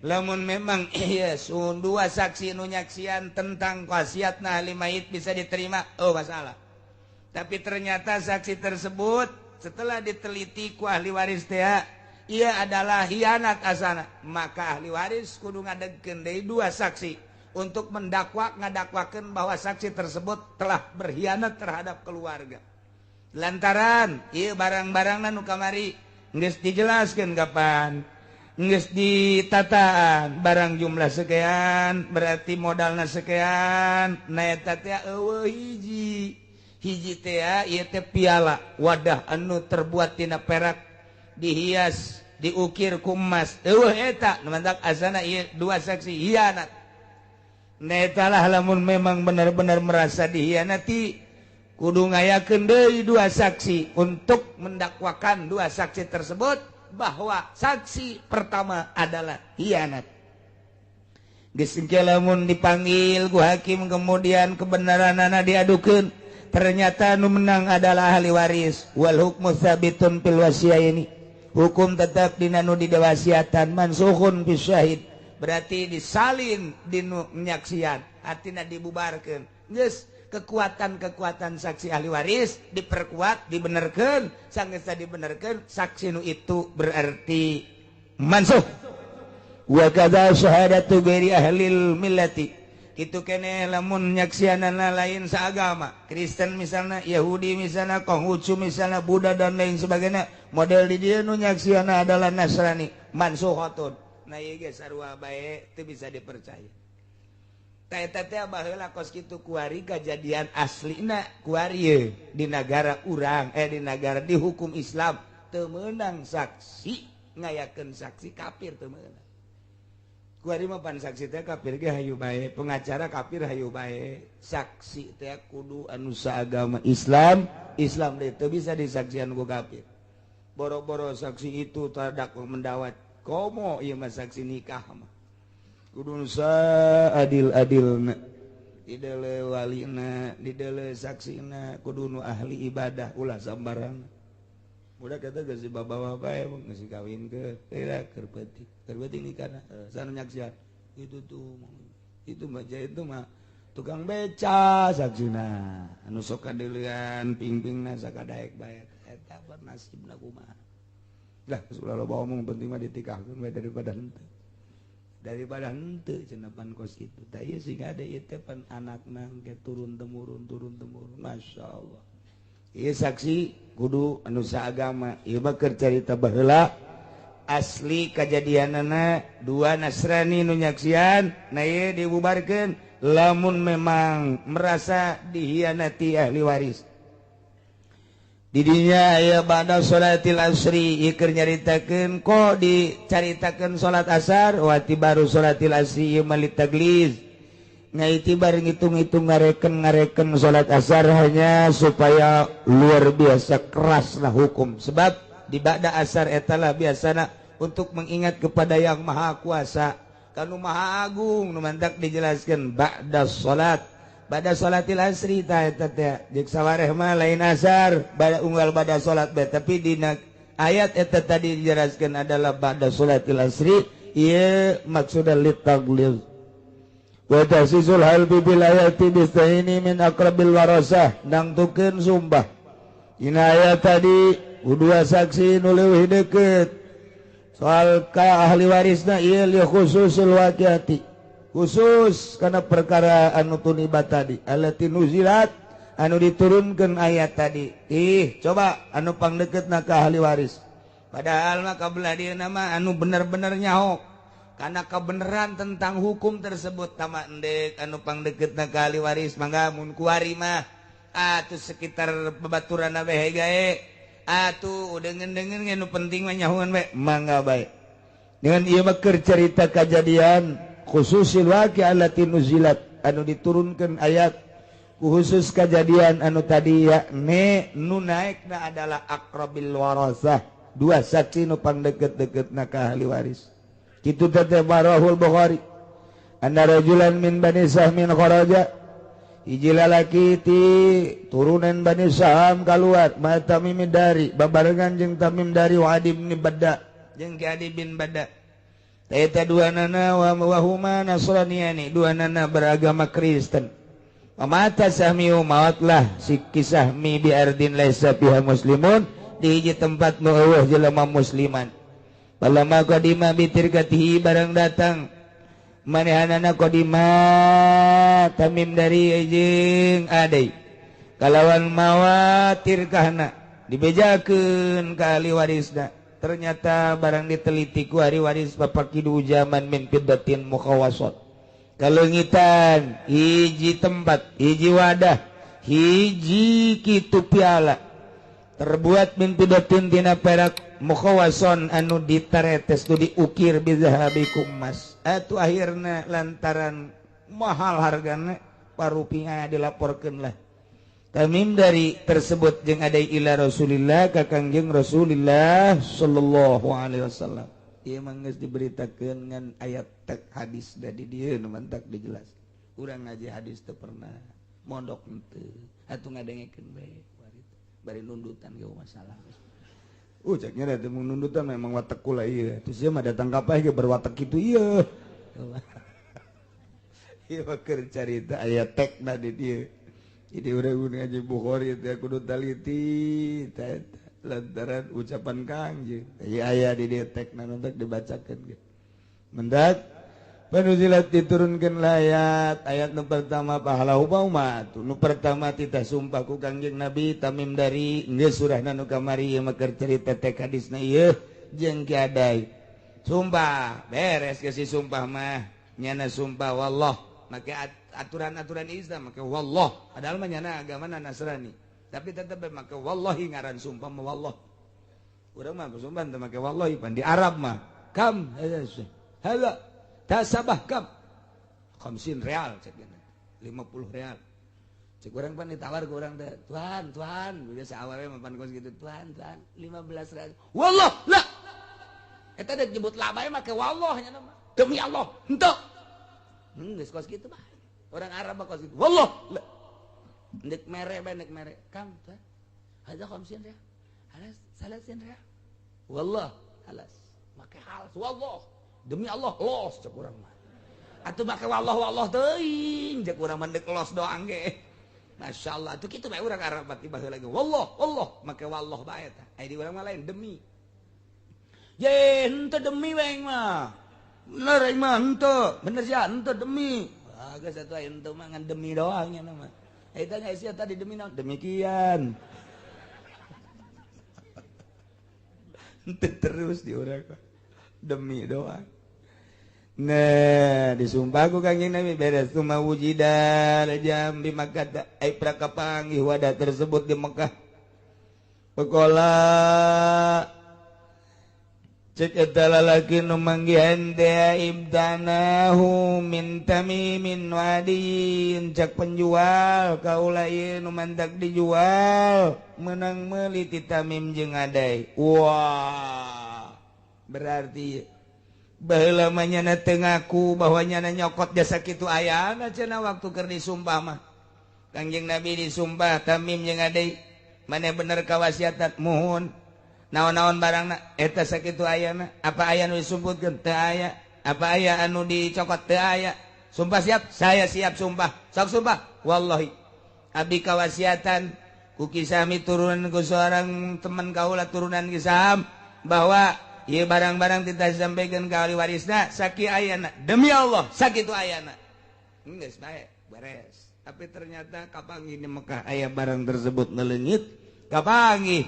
lamun memang iya sun dua saksi nu nyaksian tentang wasiatna ahli mayit bisa diterima oh masalah tapi ternyata saksi tersebut setelah diteliti ku ahli waris teh ia adalah hianat asana maka ahli waris kudu ngadegkeun deui dua saksi untuk mendakwa ngadakwakeun bahwa saksi tersebut telah berkhianat terhadap keluarga lantaran ieu barang-barangna nu kamari geus dijelaskeun kapan geus ditataan barang jumlah sekian berarti modalna sekian na eta teh eueuh hiji hiji teh ieu teh piala wadah anu terbuat tina perak dihias diukir ku emas eueuh eta nu mantak asana ieu dua saksi hianat netalah lamun memang benar-benar merasa dihianati kudu ngayakeun deui dua saksi untuk mendakwakan dua saksi tersebut bahwa saksi pertama adalah hianat. Geus lamun dipanggil ku hakim kemudian kebenaranana diadukeun ternyata nu menang adalah ahli waris wal hukmu sabitun fil wasiyaini hukum tetap dina nu didewasiatan mansukhun fi syahid berarti disalin dinu nyaksian artina dibubarkeun geus kekuatan-kekuatan saksi ahli waris diperkuat dibenerkeun sanggeus dibenerkeun saksi nu itu berarti mansuh wa kadza syahadatu ghairi ahlil millati kitu keneh lamun nyaksianana lain saagama Kristen misalnya Yahudi misalnya Konghucu misalnya Buddha dan lain sebagainya model di dieu nu nyaksiana adalah Nasrani mansuhatun nah ieu ge sarua bae teu bisa dipercaya ta eta teh baheula kos kitu kuari kajadian aslina kuari di nagara urang di nagara di hukum Islam teu meunang saksi ngayakeun saksi kafir teu meunang. Kuari mah pan saksi teh kafir ge hayu bae, pengacara kafir hayu bae. Saksi teh kudu anu saagama Islam, Islam teh teu bisa disaksian ku kafir. Boro-boro saksi itu terdak mendawat. Komo ieu mah saksi nikah mah. Kudu saadil-adilna. Didele walina, didele saksina, kudu nu ahli ibadah ulah sambarang. Budak kata geus dibawa bae geus kawin ke keur peuting. Keur peuting nikahna sana nyaksian. Itu tuh itu mah itu mah tukang beca saksina. Anu sok kadeulean pingpingna sakadaek bae eta nasibna kumaha. Lah geus ulah loba omong penting mah ditikahkeun bae daripada henteu. Daripada henteu cenah pan kos kitu. Tah ieu sing ada ieu teh pan anakna engke turun temurun masyaallah. Ieu saksi kudu anu saagama. Ieu mah keur carita baheula asli kajadianana dua Nasrani nu nyaksian, nah ieu dibubarkeun lamun memang merasa dihianati ahli waris. Didinya aya ba'da sholatil asri ieu keur nyaritakeun kok dicaritakeun salat asar wa tibaru sholatil asri ieu mah litagliz. Ngaitibar ngitung-ngitung ngareken salat asar hanya supaya luar biasa keraslah hukum. Sebab di ba'da asar etalah biasana untuk mengingat kepada yang maha kuasa, kanu maha agung nu mantak dijelaskan ba'da salat. Ba'da salatil asri ta eta teh jeung sawareh mah lain asar, ba'da unggal ba'da salat bae, tapi dina ayat eta tadi dijelaskan adalah ba'da salatil asri ieu maksudna litagliz. Wa tahsisul halbi bil ayati bistaini min aqrabil warasah nangtukeun sumpah. Dina ayat tadi dua saksi nu leuwih deukeut. Soal ka ahli warisna ieu li khususul waqiati. Khusus kana perkara anu tuniba tadi allati nuzilat anu diturunkeun ayat tadi. Ih, coba anu pangdeukeutna ka ahli waris. Padahal mah kabelah dieuna mah anu bener-bener nyaho. Karena kebenaran tentang hukum tersebut tama endek anu pangdeukeutna ka ahli waris mangga mun kuari mah atuh sekitar babaturan bae gae atuh deungeun-deungeun nu penting mah nyahoan bae mangga bae. Dengan ieu mah keur carita kajadian khususil waqi allati nuzilat anu diturunkeun ayat khusus kajadian anu tadi yakni nu naekna adalah aqrabil warasah dua saksi nu pangdeukeut-deukeutna ka ahli waris. Kitu teh Barahul Bukhari anna rajulan min Bani Sahmin kharaja hiji lalaki ti turunan Bani Saham kaluar ma Tamim dari babarengan jeung Tamim dari wa Adi bin Badda jeung Ki Adi bin Badda eta dua nana wa huma Nasraniyani dua nana beragama Kristen. Mata Sahmiu mautlah si Kisahmi bi ardin laisa biha muslimun di hiji tempat nu eueuh jelema musliman. Palama qadima bitirkatihi barang datang manehanana qadima Tamim dari jeung Adai kalawan mawa tirkahna dibejakeun ka ahli warisna. Ternyata barang diteliti ku ahli waris papakidu zaman min fiddatin mukhawasat kaleungitan hiji tempat hiji wadah hiji kitu piala terbuat min fiddatin tina perak mukhawason anu ditaretes tu diukir bizahabi ku emas. Atuh akhirna lantaran mahal hargana parupiah dilaporkeun lah Tamim dari tersebut jeung adai ila Rasulillah ka Kangjeng Rasulillah sallallahu alaihi wasallam. Ieu mah geus diberitakeun ngan ayat tek hadis da di dieu nu mantak dijelas. Urang ngaji hadis teu pernah mondok henteu atuh ngadengekeun bae bari nundutan ge masalah. Ceknya da teu nundutan memang watek kula ieu. Terus ieu mah datang ka paeh ge berwatek kitu ieu. Ieu mah keur carita aya tekna di dieu. Jadi urang ngaji Bukhari teh kudu taliti teh lantaran ucapan Kangjeng. Ieu aya di dieu tekna mendak dibacakeun ge. Mendak panuzilat diturunkeun ayat ayat nu pertama pahala ubauma nu pertama titah sumpah ku Kangjeng Nabi Tamim dari geus surahna nu kamari ieu mah keur carita teh hadisna ieu jeung Ki Adai. Sumpah beres geus si sumpah mah nyana sumpah wallah make aturan-aturan Islam make wallah padahal mah nyana agama Nasrani tapi tetep make wallahi ngaran sumpah mah wallah. Urang mah sumpah teu make wallahi pan di Arab mah kam hadza Tasabah kam khamsin real cek 50 real. Cek urang pan ditawar ku urang teh, "Tuhan, Tuhan." Biasa awalnya mah pan kos gitu, "Tuhan, Tuhan, 15 real." Wallah, lah. Eta dek nyebut la bae make wallah nya mah. Demi Allah, henteu. Geus kos kitu mah. Orang Arab mah kos kitu. Wallah, lah. Ndek mere bae ndek mere. Kam, Tuhan. Ada khamsin real. Halas, salasin real. Wallah, halas. Make halas, wallah. Demi Allah, los cek urang mah. Atuh make wallah wallah teuing cek urang mah ndek los doang ge. Masya Allah, itu kitu bae urang Arab tiba lagi. Wallah, wallah, make wallah bae tah. Ai di urang mah lain demi. Ye, henteu demi bae mah. Bener aing mah henteu. Bener sia henteu demi. Wah, geus atuh henteu mah ngan demi doang nya mah. Eta nya sia tadi demi naon? Demikian. Henteu terus di urang mah. Demi doang. Nah, disumpah ku Kangjeng Nabi beres suma wujida jam di Makkah ai prakapanggih wadah tersebut di Mekah. Pakola cek eta lalaki nu manggihan teh ibtanahu min tamimin wadin cek penjual kaula ieu nu mantak dijual menang meuli ti Tamim jeung Adai. Wah, berarti baheula mah nyana teu ngaku bahwa nyana nyokot jasa kitu ayana cenah waktu keur disumpah mah. Kangjeng Nabi disumpah Tamim jeung Adai, maneh bener kawasiatan muhun. Naon-naon barangna eta sakitu ayana, apa aya nu disumputkeun teu aya, apa aya anu dicokot teu aya. Sumpah siap, saya siap sumpah. Sok sumpah, wallahi. Abdi kawasiatan ku kisami turunan ku seorang teman kaula turunan kisam bahwa ieu barang-barang tidak disampaikan ke ahli warisna saki ayana demi Allah sakitu ayana geus bae beres. Tapi ternyata kapanggih di Mekah aya barang tersebut neleungit kapanggih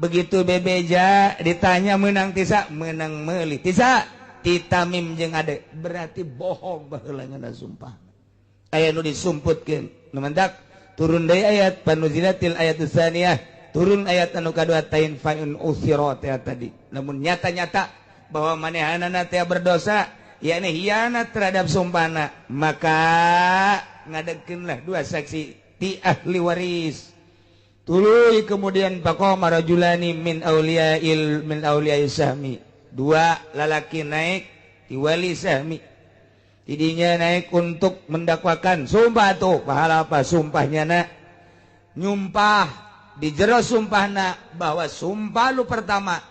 begitu bebeja ditanya menang tisa menang meuli tisa ti Tamim jeung Ade berarti bohong baheula ngana sumpah aya nu disumputkeun nu mendak turun deui ayat panuzilatil ayatus tsaniyah turun ayat anu kadua tain fa'in usira teh tadi. Namun nyata-nyata bahwa manehanana teh berdosa yakni hianat terhadap sumpahna maka ngadegkeunlah dua saksi ti ahli waris. Tuluy kemudian faqama rajulani min auliya'il min auliya'i sahmi. Dua lalaki naik ti wali sahmi. Tidinya naik untuk mendakwakan sumpah tuh pahala apa sumpahnya na nyumpah di jero sumpahna bahwa sumpah lu pertama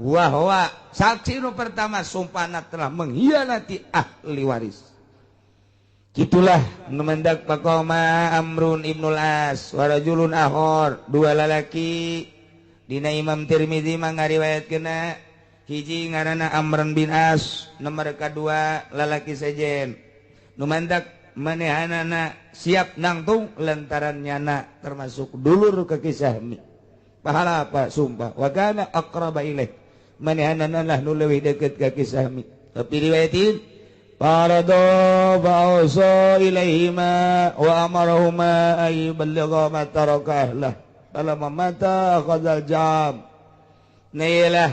wahwa saksi lu pertama sumpahna telah mengkhianati ahli waris. Gitulah numendak faqama Amrun ibnul As wa rajulun akhar dua lalaki dina Imam Tirmizi mah ngariwayatkeuna hiji ngaranna Amrun bin As nomor kadua lalaki sejen numendak manehanana siap nangtung lantaran nyana termasuk dulur ke kisahmi pahala apa sumpah wa kana aqraba ilaih manehanana lah nu leuwih deukeut ka kisahmi tapi riwayatin farado fa'usa ilaihima wa amarahuma ay yuballigha ma taraka ahlah falamma mata akhadhal jam. Nah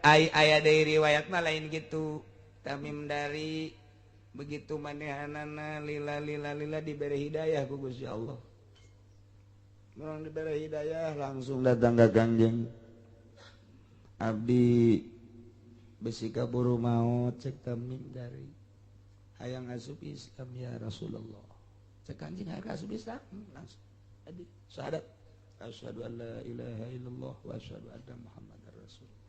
ai aya deui riwayat mah lain gitu Tamim dari begitu manehanana lila lila lila diberi hidayah ku Gusti Allah. Urang diberi hidayah langsung datang ka Kangjeng. Abdi besi kaburu maut cek Tamim dari hayang asup Islam ya Rasulullah. Cek Kangjeng hayang asup Islam langsung. Adi syahadat asyhadu an la ilaha illallah wa asyhadu anna Muhammadar Rasulullah.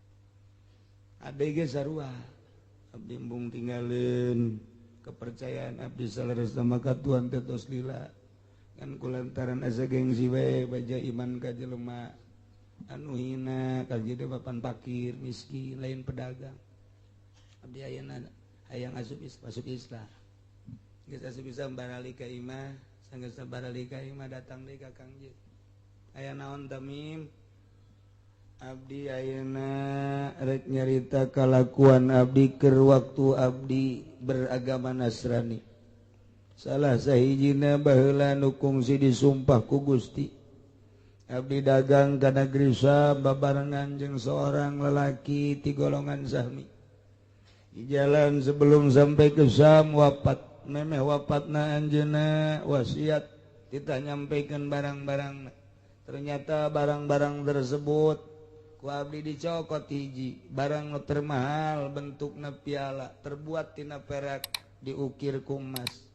Abdi ge sarua abdi embung tinggalin kepercayaan abdi saleresna maka Tuhan teh tos lila kan kulantaran asa gengsi bae baja iman ka jelema anu hina ka jadi papan pakir miskin lain pedagang. Abdi ayeuna hayang asup masuk Islam geus asup Islam barali ka imah sanggeus barali ka imah datang deui ka Kangjeng aya naon Tamim abdi ayeuna rek nyarita kalakuan abdi keur waktu abdi beragama Nasrani. Salah sahijina baheula nu kungsi disumpah ku Gusti. Abdi dagang ka negeri Syam babarengan jeung seorang lelaki ti golongan Sahmi. Di jalan sebelum sampai ke Syam wafat, memeh wafatna anjeunna wasiat kita nyampaikan barang-barang. Ternyata barang-barang tersebut ku abdi dicokot hiji barang nu termahal bentukna piala terbuat tina perak diukir ku emas.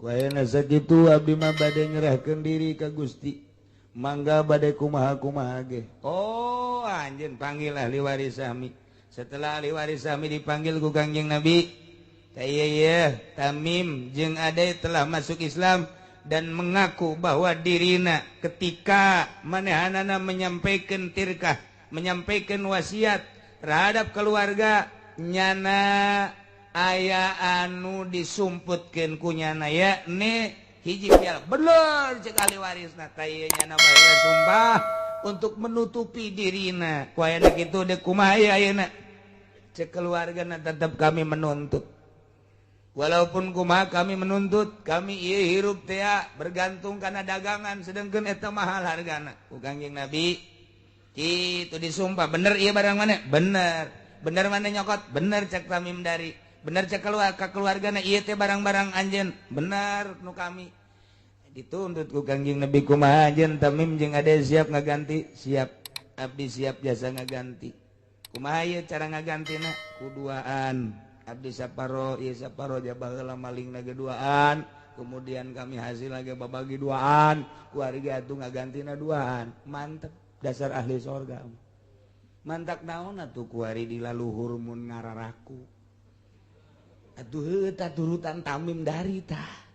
Wayana sakitu abdi mah bade nyerahkeun diri ka Gusti, mangga bade kumaha-kumaha ge. Oh anjeun panggil ahli waris sami. Setelah ahli waris sami dipanggil ku Kangjeng Nabi, tah Tamim jeung Ade telah masuk Islam dan mengaku bahwa dirina ketika manehanana menyampaikan tirkah, menyampaikan wasiat terhadap keluarga nyana aya anu disumputkeun ku nyana yakni hiji piala. Bener cek ahli warisna tah ieu nyana bae sumpah untuk menutupi dirina. Ku ayana kitu deuk kumaha ayeuna? Cek keluargana tetap kami menuntut. Walaupun kumaha kami menuntut, kami ieu hirup teh bergantung kana dagangan sedangkan eta mahal hargana. Ku Kangjeng Nabi kitu disumpah, bener ieu barang mana? Bener. Bener mana nyokot? Bener cek Tamim dari. Bener cek keluarga keluargana ieu teh barang-barang anjeun. Bener nu kami. Dituntut ku Kangjeng Nabi kumaha anjeun Tamim jeung Ade siap ngaganti? Siap. Abdi siap jasa ngaganti. Kumaha ieu cara ngagantina? Kuduaan. Abdi saparo ieu saparo jabaheula malingna ge duaan, kemudian kami hasil lagi babagi duaan, keluarga atuh ngagantina duaan. Mantep dasar ahli sorga. Mantak naon atuh kuari di laluhur mun ngararaku. Atuh heuh tah turutan Tamim dari tah.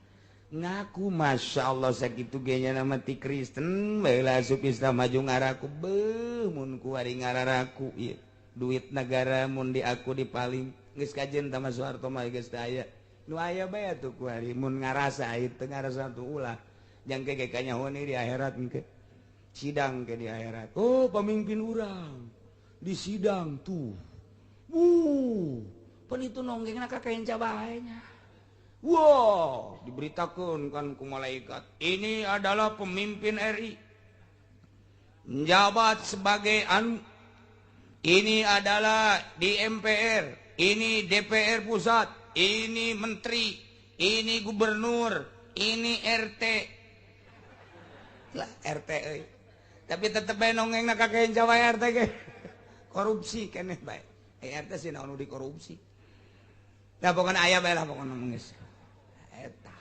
Ngaku Masya Allah sakitu ge nya nama ti Kristen bae asup Islam maju ngaraku beuh mun kuari ngararaku ieu. Duit negara mun di aku dipaling geus kajen tama Soeharto mah geus teu aya. Nu aya bae atuh kuari mun ngarasa ieu teu ngarasa tuh ulah. Jang ke kanyahoan di akhirat engke. Sidang ke di akhirat. Oh pemimpin urang di sidang tuh. Pan itu nonggengna ka kenca bae nya. Wow, diberitakeun kan ku malaikat. Ini adalah pemimpin RI. Menjabat sebagai anu. Ini adalah di MPR, ini DPR pusat, ini menteri, ini gubernur, ini RT. Lah RT euy. Tapi tetep bae nonggengna ka kenca wae RT ge. Korupsi keneh bae. RT sih naon nu dikorupsi. Nah pokona aya bae lah pokona geus. Eta.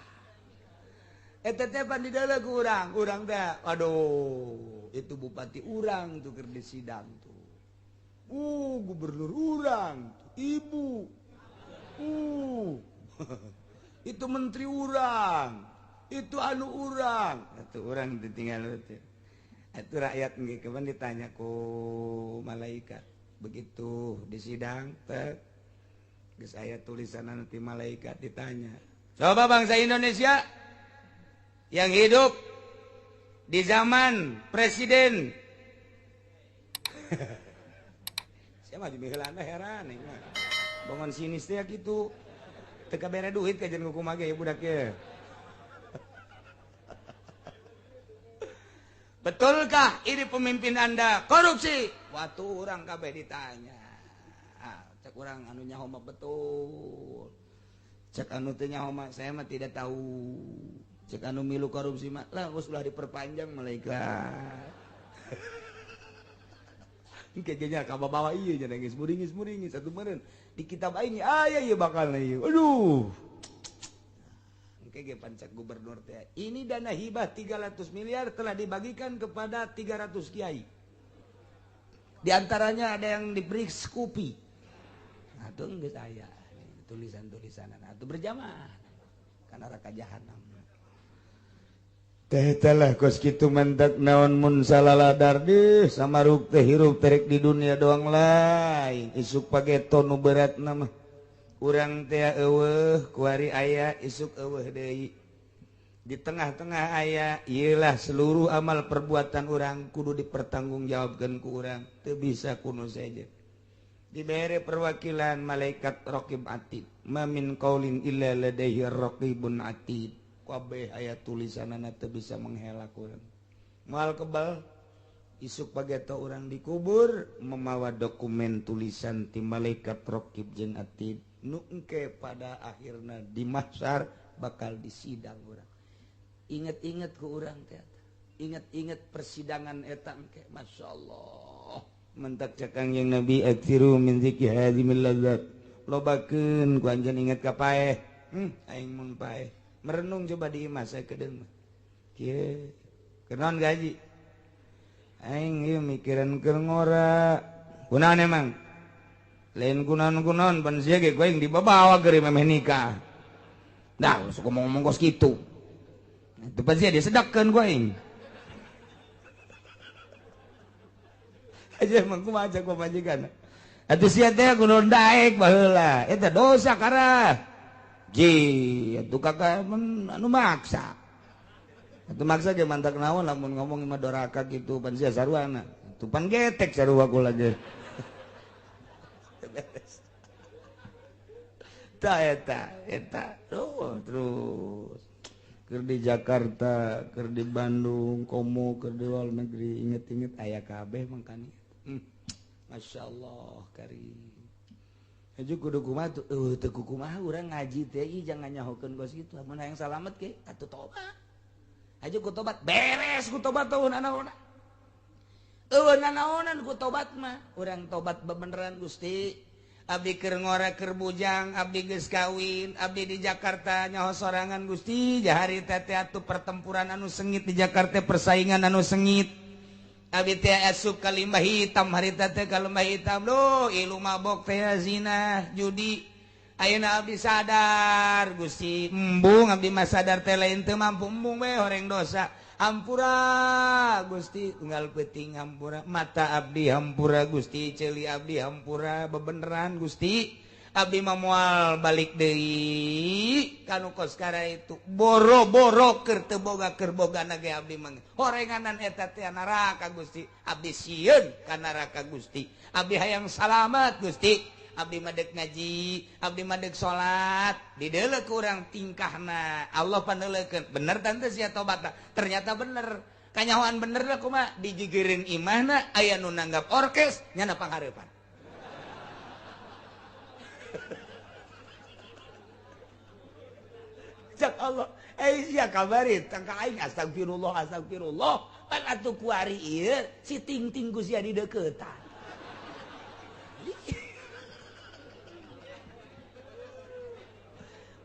Eta teh pan dideuleu ku urang, urang teh aduh, itu bupati urang tuh keur di sidang tuh. Gubernur urang, ibu. Itu menteri urang, itu anu urang. Itu urang ditinggal teh. Itu rakyat nggih kapan ditanya ku malaikat. Begitu di sidang teh geus aya tulisan nanti malaikat ditanya. Coba bangsa Indonesia yang hidup di zaman presiden saya mah miheulana heran ieu mah. Bangun sinis teh kitu. Teu kabere duit kajen kumaha ge budak ye. Betulkah ini pemimpin Anda korupsi? Waktu orang kabeh ditanya. Ah, cek urang anu nyaho mah betul. Cek anu teu nyaho mah saya mah tidak tahu. Cek anu milu korupsi mah lah geus ulah diperpanjang malaikat. Kayaknya ka bawa ieu nya geus muringis-muringis atuh meureun di kitab aing aya ieu bakal ieu. Aduh. Engke ge pancak gubernur teh. Ini dana hibah 300 miliar telah dibagikan kepada 300 kiai. Di antaranya ada yang diberi Scoopy. Atuh geus aya tulisan-tulisanan atuh berjamaah kana neraka jahanam. Teh telah kos kitu mantak naon mun salaladar deh samaruk teh hirup terek di dunia doang lain isuk pageto nu berat nama urang teh eueuh kuari aya isuk eueuh deui di tengah-tengah aya ieulah seluruh amal perbuatan urang kudu dipertanggungjawabkeun ku urang teu bisa kuno saja dibere perwakilan malaikat raqib atid ma min qaulin illa ladaihi raqibun atid. Kabeh aya tulisanana teu bisa menghelak urang. Moal kebal isuk pageto urang dikubur memawa dokumen tulisan ti malaikat raqib jeung atid. Nu engke pada akhirna di mahsyar bakal disidang urang. Inget-inget ku urang teh. Inget-inget persidangan eta engke. Masya Allah. Mentak cek Kangjeng Nabi aktsiru min dzikri hadhimil ladzat. Lobakeun ku anjeun inget ka paeh. Aing mun paeh. Merenung coba di imah saya kedeung. Kieu. Kenaon gaji? Aing ieu mikiran keur ngora. Kunaon emang? Lain kunaon-kunaon pan sia ge ku aing dibabawa keur memeh nikah. Dah, sok ngomong-ngomong kos kitu. Itu pan sia disedakkeun ku aing. Aja emang kumaha cek pamajikan. Atuh sia teh kudu daek baheula. Eta dosa karah. Ji, atuh kakak anu maksa. Atuh maksa ge mantak naon lamun ngomong mah doraka kitu pan sia saruana. Atuh pan getek sarua kula ge. Ta eta eta terus keur di Jakarta, keur di Bandung, komo keur di luar negeri inget-inget aya kabeh mangkani. Masya Allah karim. Aju kudu kumaha tuh, teu kumaha urang ngaji teh ieu jangan nyahokeun kos kitu. Mun hayang salamet ge atuh tobat. Aju ku tobat beres ku tobat teuh nanaonan. Eueuh nanaonan ku tobat mah. Urang tobat bebeneran Gusti. Abdi keur ngora keur bujang, abdi geus kawin, abdi di Jakarta nyaho sorangan Gusti. Jahari teh atuh pertempuran anu sengit di Jakarta, persaingan anu sengit. Abdi teh asup ka limbah hitam, harita teh ka lembah hitam. Duh, ilu mabok teh zina, judi. Ayeuna abdi sadar Gusti, embung abdi mah sadar teh lain teu mampu embung we horeng dosa. Hampura Gusti, unggal peuting hampura, mata abdi hampura Gusti, ceuli abdi hampura, bebeneran Gusti. Abdi mah moal balik deui kanu kos kara itu. Boro-boro keur teu boga keur bogana ge abdi mah. Horenganan eta teh neraka Gusti. Abdi sieun ka neraka Gusti. Abdi hayang salamat Gusti. Abdi mah deuk ngaji, abdi mah deuk salat, dideuleu ku urang tingkahna. Allah pandeuleukeun. Bener tante sia tobatna. Ternyata bener. Kanyahoan bener lah kumaha digigireun imahna aya nu nanggap orkes nyana panghareupan. Cak Allah, sia kabari tangka aing astagfirullah astagfirullah. Pan atuh kuari ieu si ting-ting ku sia dideuketan.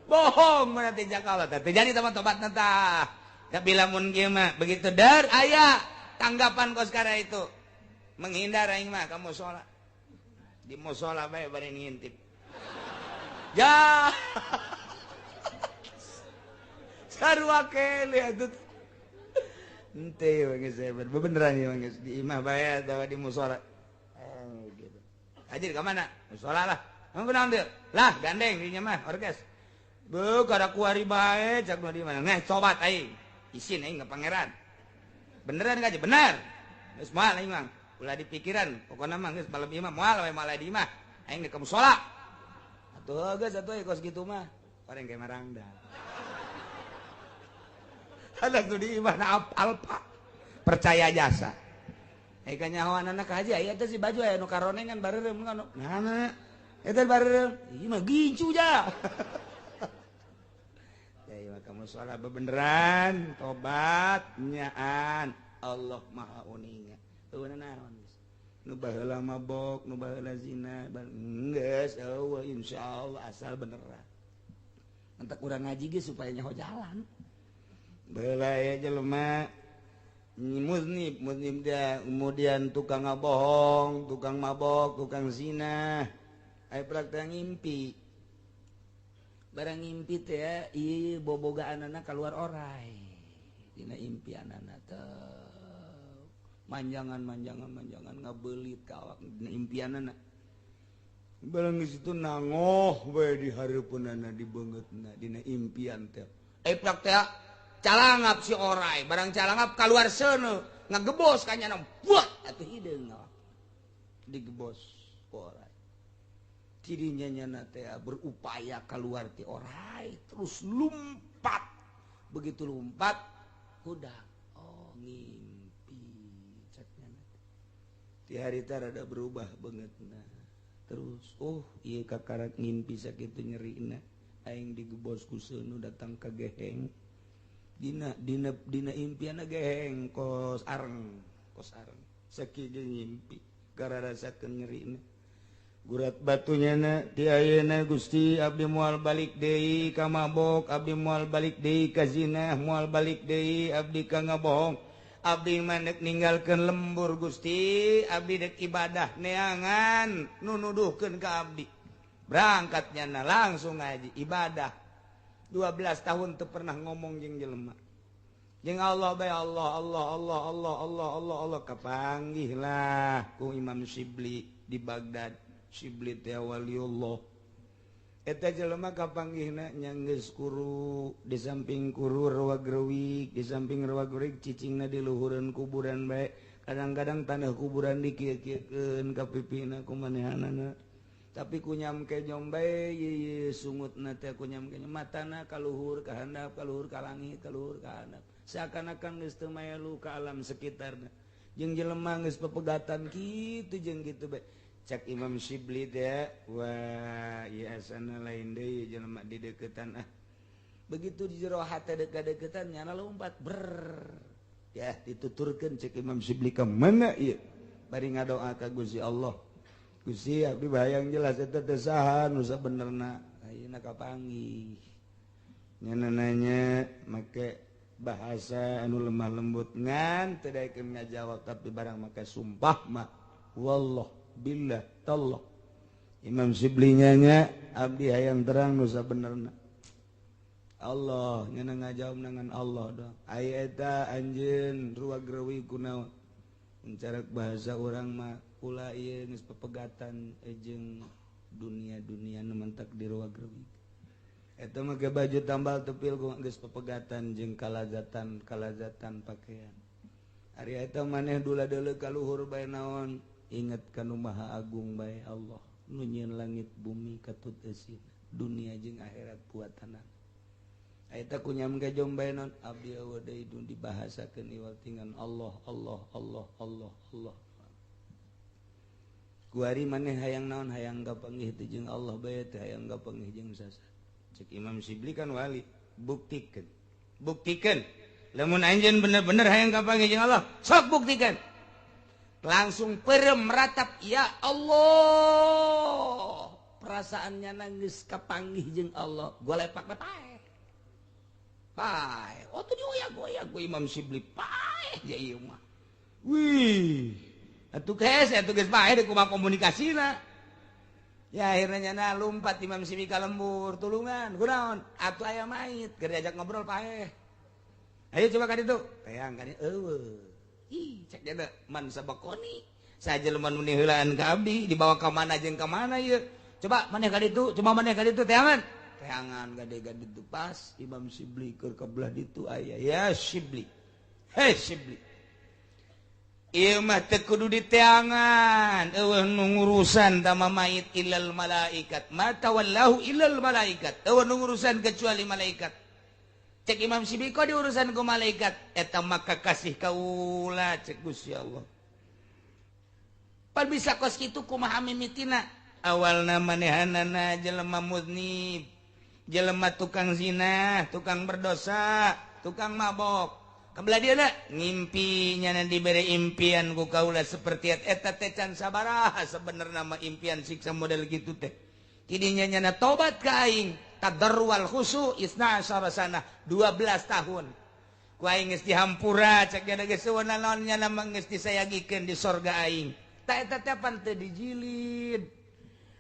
Bohong berarti cak Allah teh jadi teman tobat tah. Tapi lamun kieu mah begitu der aya tanggapan kos kara itu. Menghindar aing mah ka musala. Di musala bae bari ngintip. Ya. Sarua kele atuh. Henteu geus bebeneran ieu geus di imah bae atawa di musala. Gitu. Hadir ka mana? Musala lah. Emang kunaon teu? Lah gandeng dinya mah orkes. Beuh kada kuari bae cak nu di mana. Neh cobat aing. Isin aing ka pangeran. Beneran gaji bener. Geus moal aing mah. Ulah dipikiran, pokona mah geus malem ieu mah moal we moal di imah. Aing deuk ka musala. Atuh geus atuh kos kitu mah. Pareng ge marangda. Ada tuh di imah na alpa. Percaya jasa. Ai kanyahoanana ka haji aya teh si baju aya nu karonengan bareureum nu. Nah, eta bareureum. Ieu mah gincu ja. Kamu sholat bebeneran, tobat, nyaan. Allah maha uninga. Eueuh naon geus. Nu baheula mabok, nu baheula zina, geus eueuh insyaallah asal beneran. Entek urang ngaji ge supaya nyaho jalan. Baheula aya jelema muznib, muznib dia kemudian tukang ngabohong, tukang mabok, tukang zina. Aya praktek ngimpi. Barang ngimpi teh ieu bobogaanana keluar orai dina impianana teh manjangan manjangan manjangan ngabeulit ka awak dina impianana barang geus itu nangoh we di hareupeunana di beungeutna dina impian teh prak teh calangap si orai barang calangap keluar seuneu ngagebos ka nyana buat atuh hideung awak digebos ku orai. Cirinya nyana teh berupaya keluar ti orai terus lompat. Begitu lompat hudang. Oh ngimpi cek nyana teh. Ti harita rada berubah beungeutna. Terus oh ieu kakarak ngimpi sakitu nyerina aing digebos ku seuneu datang ka geheng. Dina dina dina impianna geheng kos areng, kos areng. Sakieu ngimpi kararasakeun nyerina. Gurat batunya na di ayeuna Gusti abdi moal balik deui ka mabok, abdi moal balik deui ka zina, moal balik deui abdi ka ngabohong. Abdi mah nek ninggalkeun lembur Gusti, abdi dek ibadah neangan nu nuduhkeun ka abdi. Berangkatnya na langsung ngaji ibadah. 12 tahun teu pernah ngomong jeung jelema. Jeung Allah bae Allah Allah Allah Allah Allah Allah Allah kapanggih lah ku Imam Syibli di Baghdad. Syibli teh waliullah. Eta jelema kapanggihna nya geus kuru, di samping kuru rewag-rewig, di samping rewag-rewig cicingna di luhureun kuburan bae. Kadang-kadang tanah kuburan dikieu-kieukeun ka pipina ku manehanana. Tapi kunyam kenyom bae ye sungutna teh kunyam kenyom matana ka luhur ka handap ka luhur ka langit ka luhur ka handap. Seakan-akan geus teu maelu ka alam sekitarna. Jeung jelema geus pepegatan kitu jeung kitu bae. Cak Imam Syibli teh wah ieu asana lain deui jelema di deuketan ah. Begitu di jero hate deukeut-deuketan nyana lompat ber. Ya dituturkeun cek Imam Syibli ka mana ieu? Bari ngadoa ka Gusti Allah. Gusti abdi bayang jelas eta teh saha nu sabenerna. Ayeuna kapanggih. Nyana nanya make bahasa anu lemah lembut ngan teu daekeun ngajawab tapi barang make sumpah mah wallah billah tallah. Imam Syibli nanya abdi hayang terang nu sabenerna. Allah nyana ngajawab dengan Allah doang. Aya eta anjeun ruag-rewi kunaon. Mencarak bahasa urang mah ulah ieu geus pepegatan jeung dunia-dunia nu mentak di ruag-rewi. Eta mah ge baju tambal tepil geus pepegatan jeung kalazatan-kalazatan pakaian. Ari eta maneh dula deuleu ka luhur bae naon? Ingat kanu Maha Agung bae Allah nu nyieun langit bumi katut eusina dunia jeung akhirat buatanana. Eta kunyam gejom bae naon abdi eueuh deui nu dibahasakeun iwal tingan Allah Allah Allah Allah Allah. Kuari maneh hayang naon hayang kapanggih teh jeung Allah bae teh hayang kapanggih jeung sasa. Cek Imam Syibli kan wali, buktikeun. Buktikeun lamun anjeun bener-bener hayang kapanggih jeung Allah, sok buktikeun. Langsung perem meratap ya Allah. Perasaannya nangis kapanggih jeung Allah. Golepak paeh. Paeh. Oh tuh dioyak-oyak ku Imam Syibli paeh ya ieu mah. Wih. Atuh geus atuh geus paeh deui kumaha komunikasina. Ya akhirnya nyana lumpat Imam Syibli ka lembur tulungan. Kunaon? Atuh aya mayit keur diajak ngobrol paeh. Ayo coba ka ditu. Teang ka dieu eueuh. Ih, cek dia man sabakoni. Saja jelema nu heulaan ka abdi dibawa ka mana jeung ka mana ieu. Coba maneh ka ditu, coba maneh ka ditu teangan. Teangan gade-gade ditu pas Imam Syibli keur ka belah ditu aya. Ya Syibli. Hei Syibli. Ieu mah teu kudu diteangan, eueuh nu ngurusan tama mayit illal malaikat. Ma tawallahu illal malaikat. Eueuh nu ngurusan kecuali malaikat. Cek Imam Syibli kok diurusan ku malaikat eta maka kasih kaula cek Gusti Allah. Pan bisa kos kitu kumaha mimitina? Awalna manehanana jelema muznib, jelema tukang zina, tukang berdosa, tukang mabok. Kabelah dia na ngimpi nyana dibere impian ku kaula seperti eta teh can sabaraha sebenarna mah impian siksa model kitu teh. Kidinya nyana tobat ka aing. Tadarrual khusu isna asyara sanah 12 tahun. Ku aing geus dihampura cek nya geus naon nya mah geus disayagikeun di sorga aing. Ta eta teh pan teu dijilid.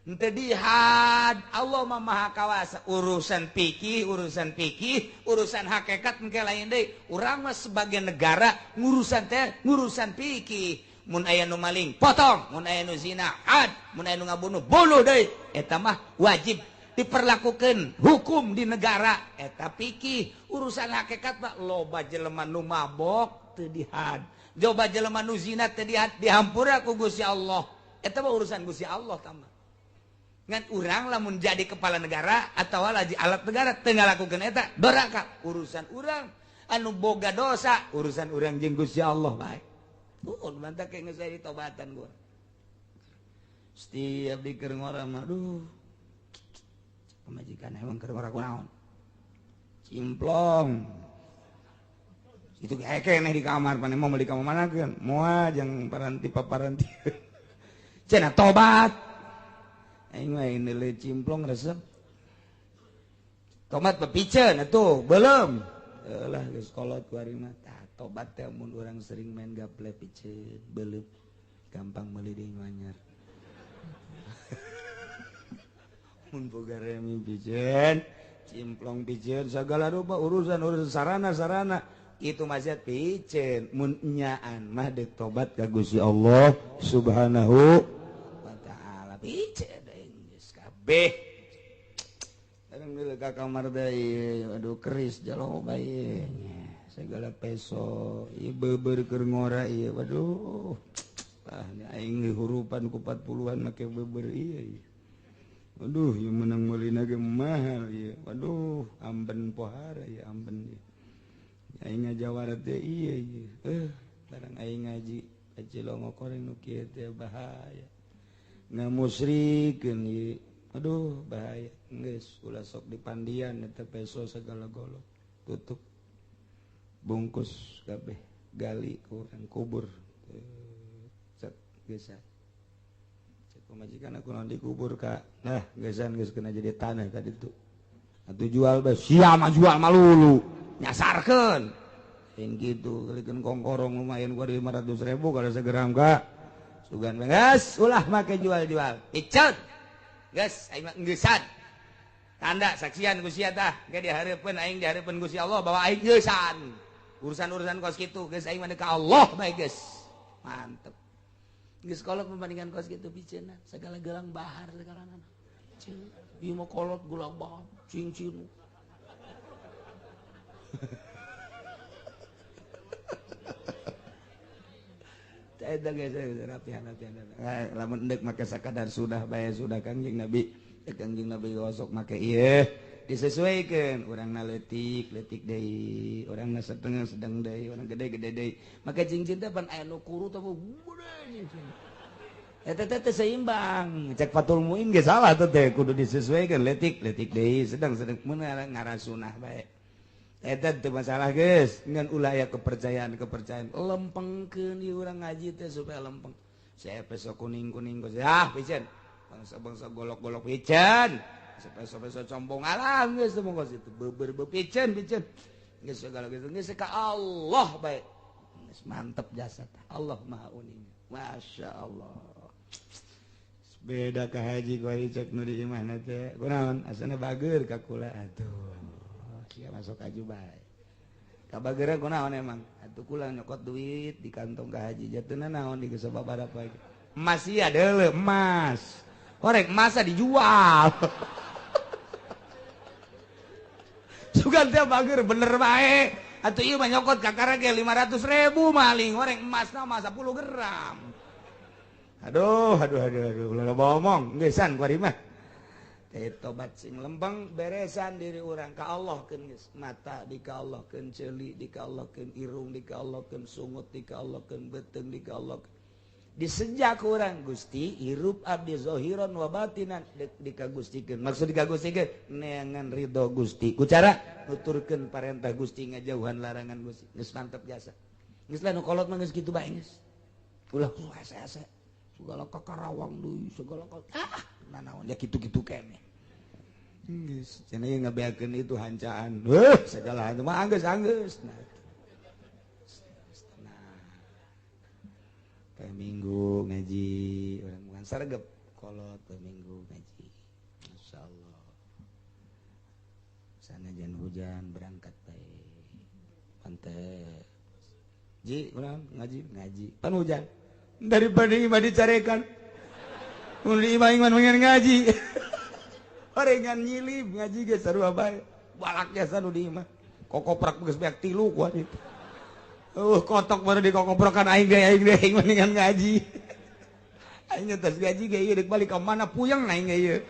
Henteu dihad. Allah mah maha kawasa. Urusan fikih, urusan hakikat engke lain deui. Urang mah sebagai negara ngurusan teh ngurusan fikih. Mun aya nu maling potong, mun aya nu zina had, mun aya nu ngabunuh bunuh deui. Eta mah wajib diperlakukan hukum di negara. Eta pikih urusan hakikat mah loba jelema nu mabok teu dihad, loba jelema nu zina teu dihad, dihampura ku Gusti Allah. Eta mah urusan Gusti Allah tah mah. Ngan urang lamun jadi kepala negara atawa laji alat negara teu ngalakukeun eta doraka urusan urang anu boga dosa, urusan urang jeung Gusti Allah bae. Tuh mantak geus ditobatan gua. Setiap di keur ngora mah aduh. Pamajikan emang keur ngora kunaon? Cimplong. Itu keneh di kamar pane mau di kamar manakeun? Moal jeung paranti paparanti. Cenah tobat. Aing mah ini cimplong resep. Tomat pepiceun atuh, belum. Lah geus kolot ku ari mah. Tah tobat teh mun urang sering main gaple piceun, belum. Gampang meuli deui anyar. Mun boga remi piceun, cimplong piceun, segala rupa urusan-urusan sarana-sarana itu maksiat piceun. Mun nyaan mah deuk tobat ka Gusti Allah Subhanahu wa taala piceun geus kabeh. Kadang deuleu ka kamar deui, aduh keris jalo bae. Segala peso, ieu beubeur keur ngora ieu, waduh. Ah, aing hurupan ku 40-an make beubeur ieu. Aduh, ieu menang meulina ge mahal ieu. Waduh, amben pohara ieu amben ieu. Aing ngajawara teh ieu ieu. Barang aing ngaji kacilongo koreng nu kieu teh bahaya. Ngamusrikeun ieu. Aduh, bahaya. Geus ulah sok dipandian eta peso segala golok. Tutup. Bungkus kabeh, gali ku urang kubur. Cet geus. Pemajikan aku naon dikubur ka. Nah, geus geus kena jadi tanah tadi tu. Atuh jual bae, sia mah jual malulu. Nyasarkeun. Lain kitu, kalikeun kongkorong lumayan gua 500.000 kada segeram ka. Sugan geus ulah make jual-jual. Piceun. Geus aing mah geusan. Tanda saksian ku sia tah, ge dihareupeun aing dihareupeun Gusti Allah bahwa aing geusan. Urusan-urusan kos kitu geus aing mah ka Allah bae geus. Mantep. Geus kolot perbandingan kos kitu piceunna, segala gelang bahar segala nana. Piceun, ieu mah kolot gelang bahar, cincin. Eta geus rapihan-rapihan. Lamun endek make sakadar sudah bae sudah Kangjeng Nabi. Kangjeng Nabi osok make ieu disesuaikan. Urangna leutik, leutik deui, urangna setengah sedang deui, urang gede-gede deui. Make cincin teh pan aya nu kuru teh gede cincin. Eta teh seimbang. Cek Fatul Muin ge salah teh teh kudu disesuaikan leutik, leutik deui, sedang-sedang mun ngarasunah bae. Eta teu masalah geus, ngan ulah aya kepercayaan-kepercayaan. Lempengkeun ieu urang ngaji teh supaya lempeng. Saya peso kuning-kuning geus ah piceun. Bangsa-bangsa golok-golok piceun. Peso-peso sombong alam geus teu monggo situ beber piceun piceun. Geus segala geus geus ka Allah bae. Geus mantep jasa Allah Maha Uning. Masya Allah. Beda ka haji ku ari cek nu di imahna teh. Kunaon asana bager ka kula atuh. Sia masuk haji bae. Kabageura kunaon emang? Atuh kula nyokot duit di kantong ka haji jatuhna naon di geus babarapa ge. Emas sia deuleu emas. Korek masa dijual. Sugan teh bager bener bae. Atuh ieu mah nyokot kakara ge 500.000 maling horeng emasna mah 10 gram. Aduh aduh aduh aduh ulah loba omong geusan ku ari mah. Teh tobat sing lempeng beresan diri urang ka Allah keun geus. Mata di ka Allah keun, ceuli di ka Allah keun, irung di ka Allah keun, sungut di ka Allah keun, beuteung di ka Allah keun. Disejak urang Gusti hirup abdi zahiran wa batinan dikagustikeun. Maksud dikagustikeun neangan ridho Gusti. Ku cara nuturkeun parentah Gusti ngajauhan larangan Gusti. Geus mantep jasa. Geus lah nu kolot mah geus kitu bae geus. Ulah hese-hese. Segala ka Karawang deui, segala ka ah nanaon ya kitu-kitu keneh. Geus cenah ieu ngabeakeun itu hancaan. Heuh segala hantu mah anggeus-anggeus. Nah. Kayak minggu ngaji orang bukan sergep kolot minggu ngaji Masya Allah sana jangan hujan berangkat baik pantai ji orang ngaji ngaji pan hujan daripada imah dicarekan mun imah iman pengen ngaji orengan nyilib ngaji ge sarua bae balak jasa nu di imah kokoprak geus beak tilu ku itu. Kotok baru dikokoprokan aing ge aing mendingan ngaji. Aing tos ngaji ge ieu deuk balik ka mana puyeng aing ge ieu.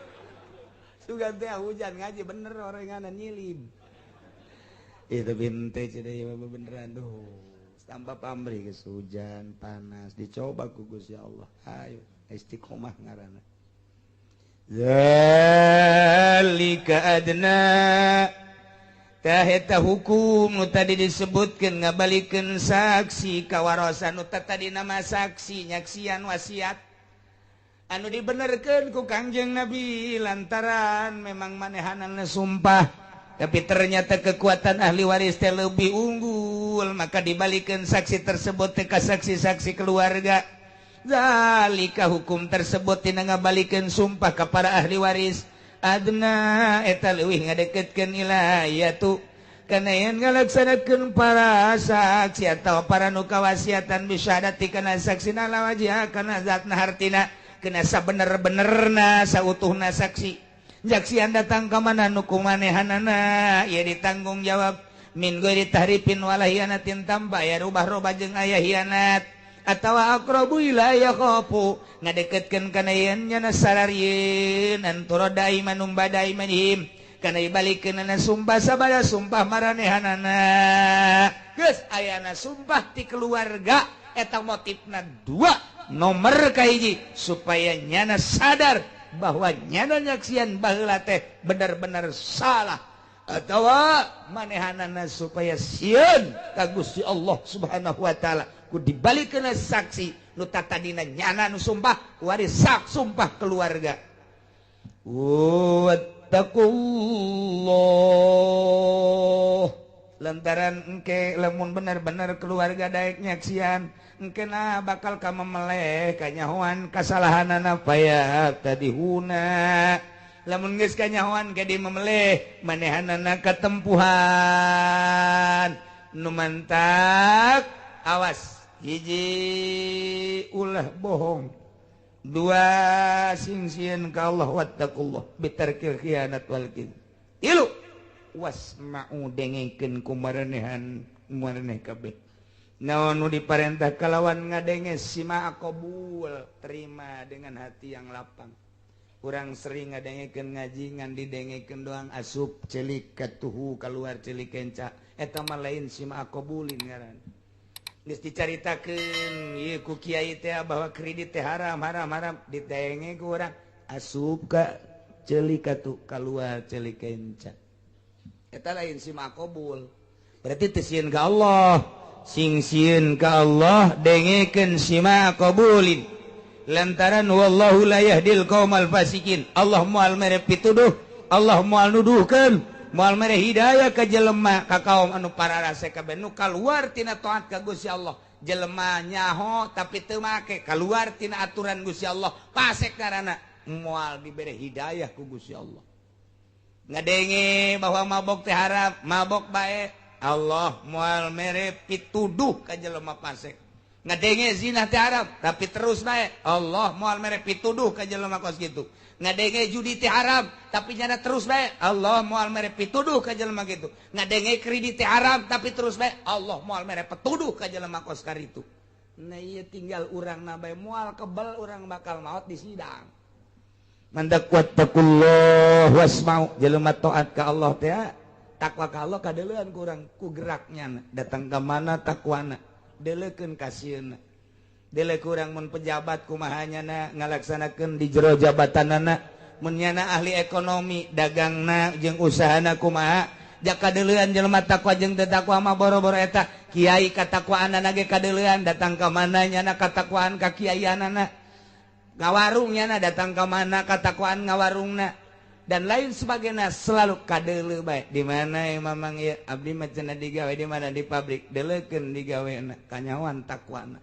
Sugan teh hujan ngaji bener orenganan nyilib. Itu binte cenah ieu beneran duh. Tanpa pamrih geus hujan panas dicoba ku Gusti Allah. Ayo istiqomah ngaranna. Zalika adna tah eta hukum nu tadi disebutkeun ngabalikeun saksi kawarosan nu tadi nama saksi nyaksian wasiat anu dibenerkeun ku Kangjeng Nabi lantaran memang manehanana sumpah tapi ternyata kekuatan ahli waris teh lebih unggul maka dibalikeun saksi tersebut teh ka saksi-saksi keluarga. Zalika hukum tersebut tina ngabalikeun sumpah ka para ahli waris adna eta leuwih ngadeketkeun ilayatu kana yen ngalaksanakeun para saksi atawa para nu kawasiatan bisyahadati kana saksina la wajah kana zatna hartina kena sabener-benerna sautuhna saksi jaksian datang ka mana nu kumanehanana ieu ditanggung jawab min ghairi tahrifin wala hianatin tanpa aya rubah-rubah jeung aya hianat atawa aqrabu ila yakhafu ngadeketkeun kana yen nyana sararieun antara daimanum badaimanihim kana dibalikeunana sumpah sabada sumpah maranehanana geus ayana sumpah ti keluarga eta motifna dua nomor kahiji supaya nyana sadar bahwa nyana nyaksian baheula teh benar-benar salah atawa manehanana supaya sieun ka Gusti Allah Subhanahu wa taala ku dibalikeun saksi nu tatadina nyana nu sumpah waris sak sumpah keluarga. Wattaqullah lantaran engke lamun benar-benar keluarga daek nyaksian engke na bakal ka memeleh kanyahoan kasalahanana paya tadi huna lamun geus kanyahoan ge di memeleh manehanana katempuhan nu mantak awas hiji ulah bohong dua sing sieun ka Allah wattaqullah bitarkil khianat wal kid tilu wasma'u dengekeun ku marenehan mareneh kabeh naon nu diparentah kalawan ngadenge sima qabul terima dengan hati yang lapang. Urang sering ngadengekeun ngaji ngan didengekeun doang asup celik katuhu kaluar celik kenca eta mah lain sima qabulin ngaran. Geus dicaritakeun ieu ku kiai teh bahwa kredit teh haram haram haram didenge ku urang asup ka celik katuh kaluar celik kenca eta lain sima qabul berarti teu sieun ka Allah. Sing sieun ka Allah dengekeun sima qabulin lantaran wallahu la yahdil qaumal fasikin Allah moal mere pituduh Allah moal nuduhkeun moal mere hidayah ka jelema ka kaum anu pararase kabeh nu kaluar tina taat ka Gusti Allah jelema nyaho tapi teu make kaluar tina aturan Gusti Allah fasik karana moal dibere hidayah ku Gusti Allah. Ngadenge bahwa mabok teh haram mabok bae Allah moal mere pituduh ka jelema fasik. Ngadenge zina teh haram tapi terus bae Allah moal mere pituduh ka jelema kos kitu. Ngadenge judi teh haram tapi nyana terus bae Allah moal mere pituduh ka jelema kitu. Ngadenge kredit teh haram tapi terus bae Allah moal mere pituduh ka jelema kos karitu. Nah ieu tinggal urang na bae moal kebel urang bakal maot di sidang. Mandak wattaqullah wasma'u jelema taat ka Allah teh takwa ka Allah kadeleuan ku urang ku geraknya datang ka mana takwana deleukeun kasieuna dele kurang mun pejabat kumaha nyana ngalaksanakeun di jero jabatanana mun nyana ahli ekonomi dagangna jeung usahana kumaha jaka deleuan jelema takwa jeung teu takwa mah boro-boro eta kiai katakwaanana ge kadeleuan datang ka mana nyana katakwaan ka kiaianana ngawarung nyana datang ka mana katakwaan ngawarungna dan lain sebagainya selalu kadeuleu bae di mana mamang ieu abdi mah cenah digawe di mana di pabrik deleukeun digawena kanyawan takwana.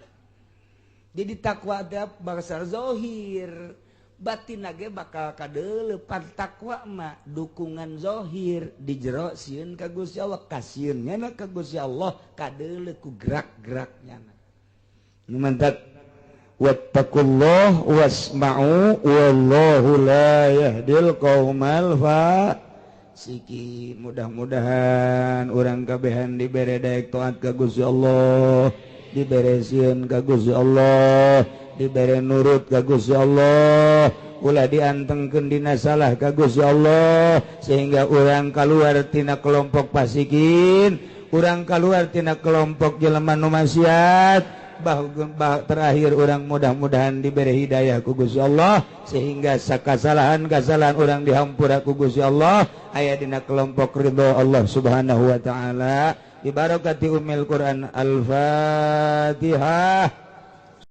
Jadi takwa teh bangsa zohir batin ge bakal kadeuleu pan takwa mah dukungan zohir di jero sieun ka Gusti Allah kasieun nyana ka Gusti Allah kadeuleu ku gerak-gerak nyana. Nu mantak wattaqullah wasma'u wallahu la yahdil qaumal fasiqin. Mudah-mudahan urang kabehan dibere daek taat ka Gusti Allah, dibere sieun ka Gusti Allah, dibere nurut ka Gusti Allah, ulah diantengkeun dina salah ka Gusti Allah sehingga urang kaluar tina kelompok fasikin. Urang keluar tina kelompok jelema nu maksiat. Bah, terakhir urang mudah-mudahan diberi hidayah ku Gusti Allah sehingga sakasalahan-kasalahan urang dihampura ku Gusti Allah, aya dina kelompok ridho Allah Subhanahu wa taala. Bibarakati Ummil Quran, Al-Fatihah.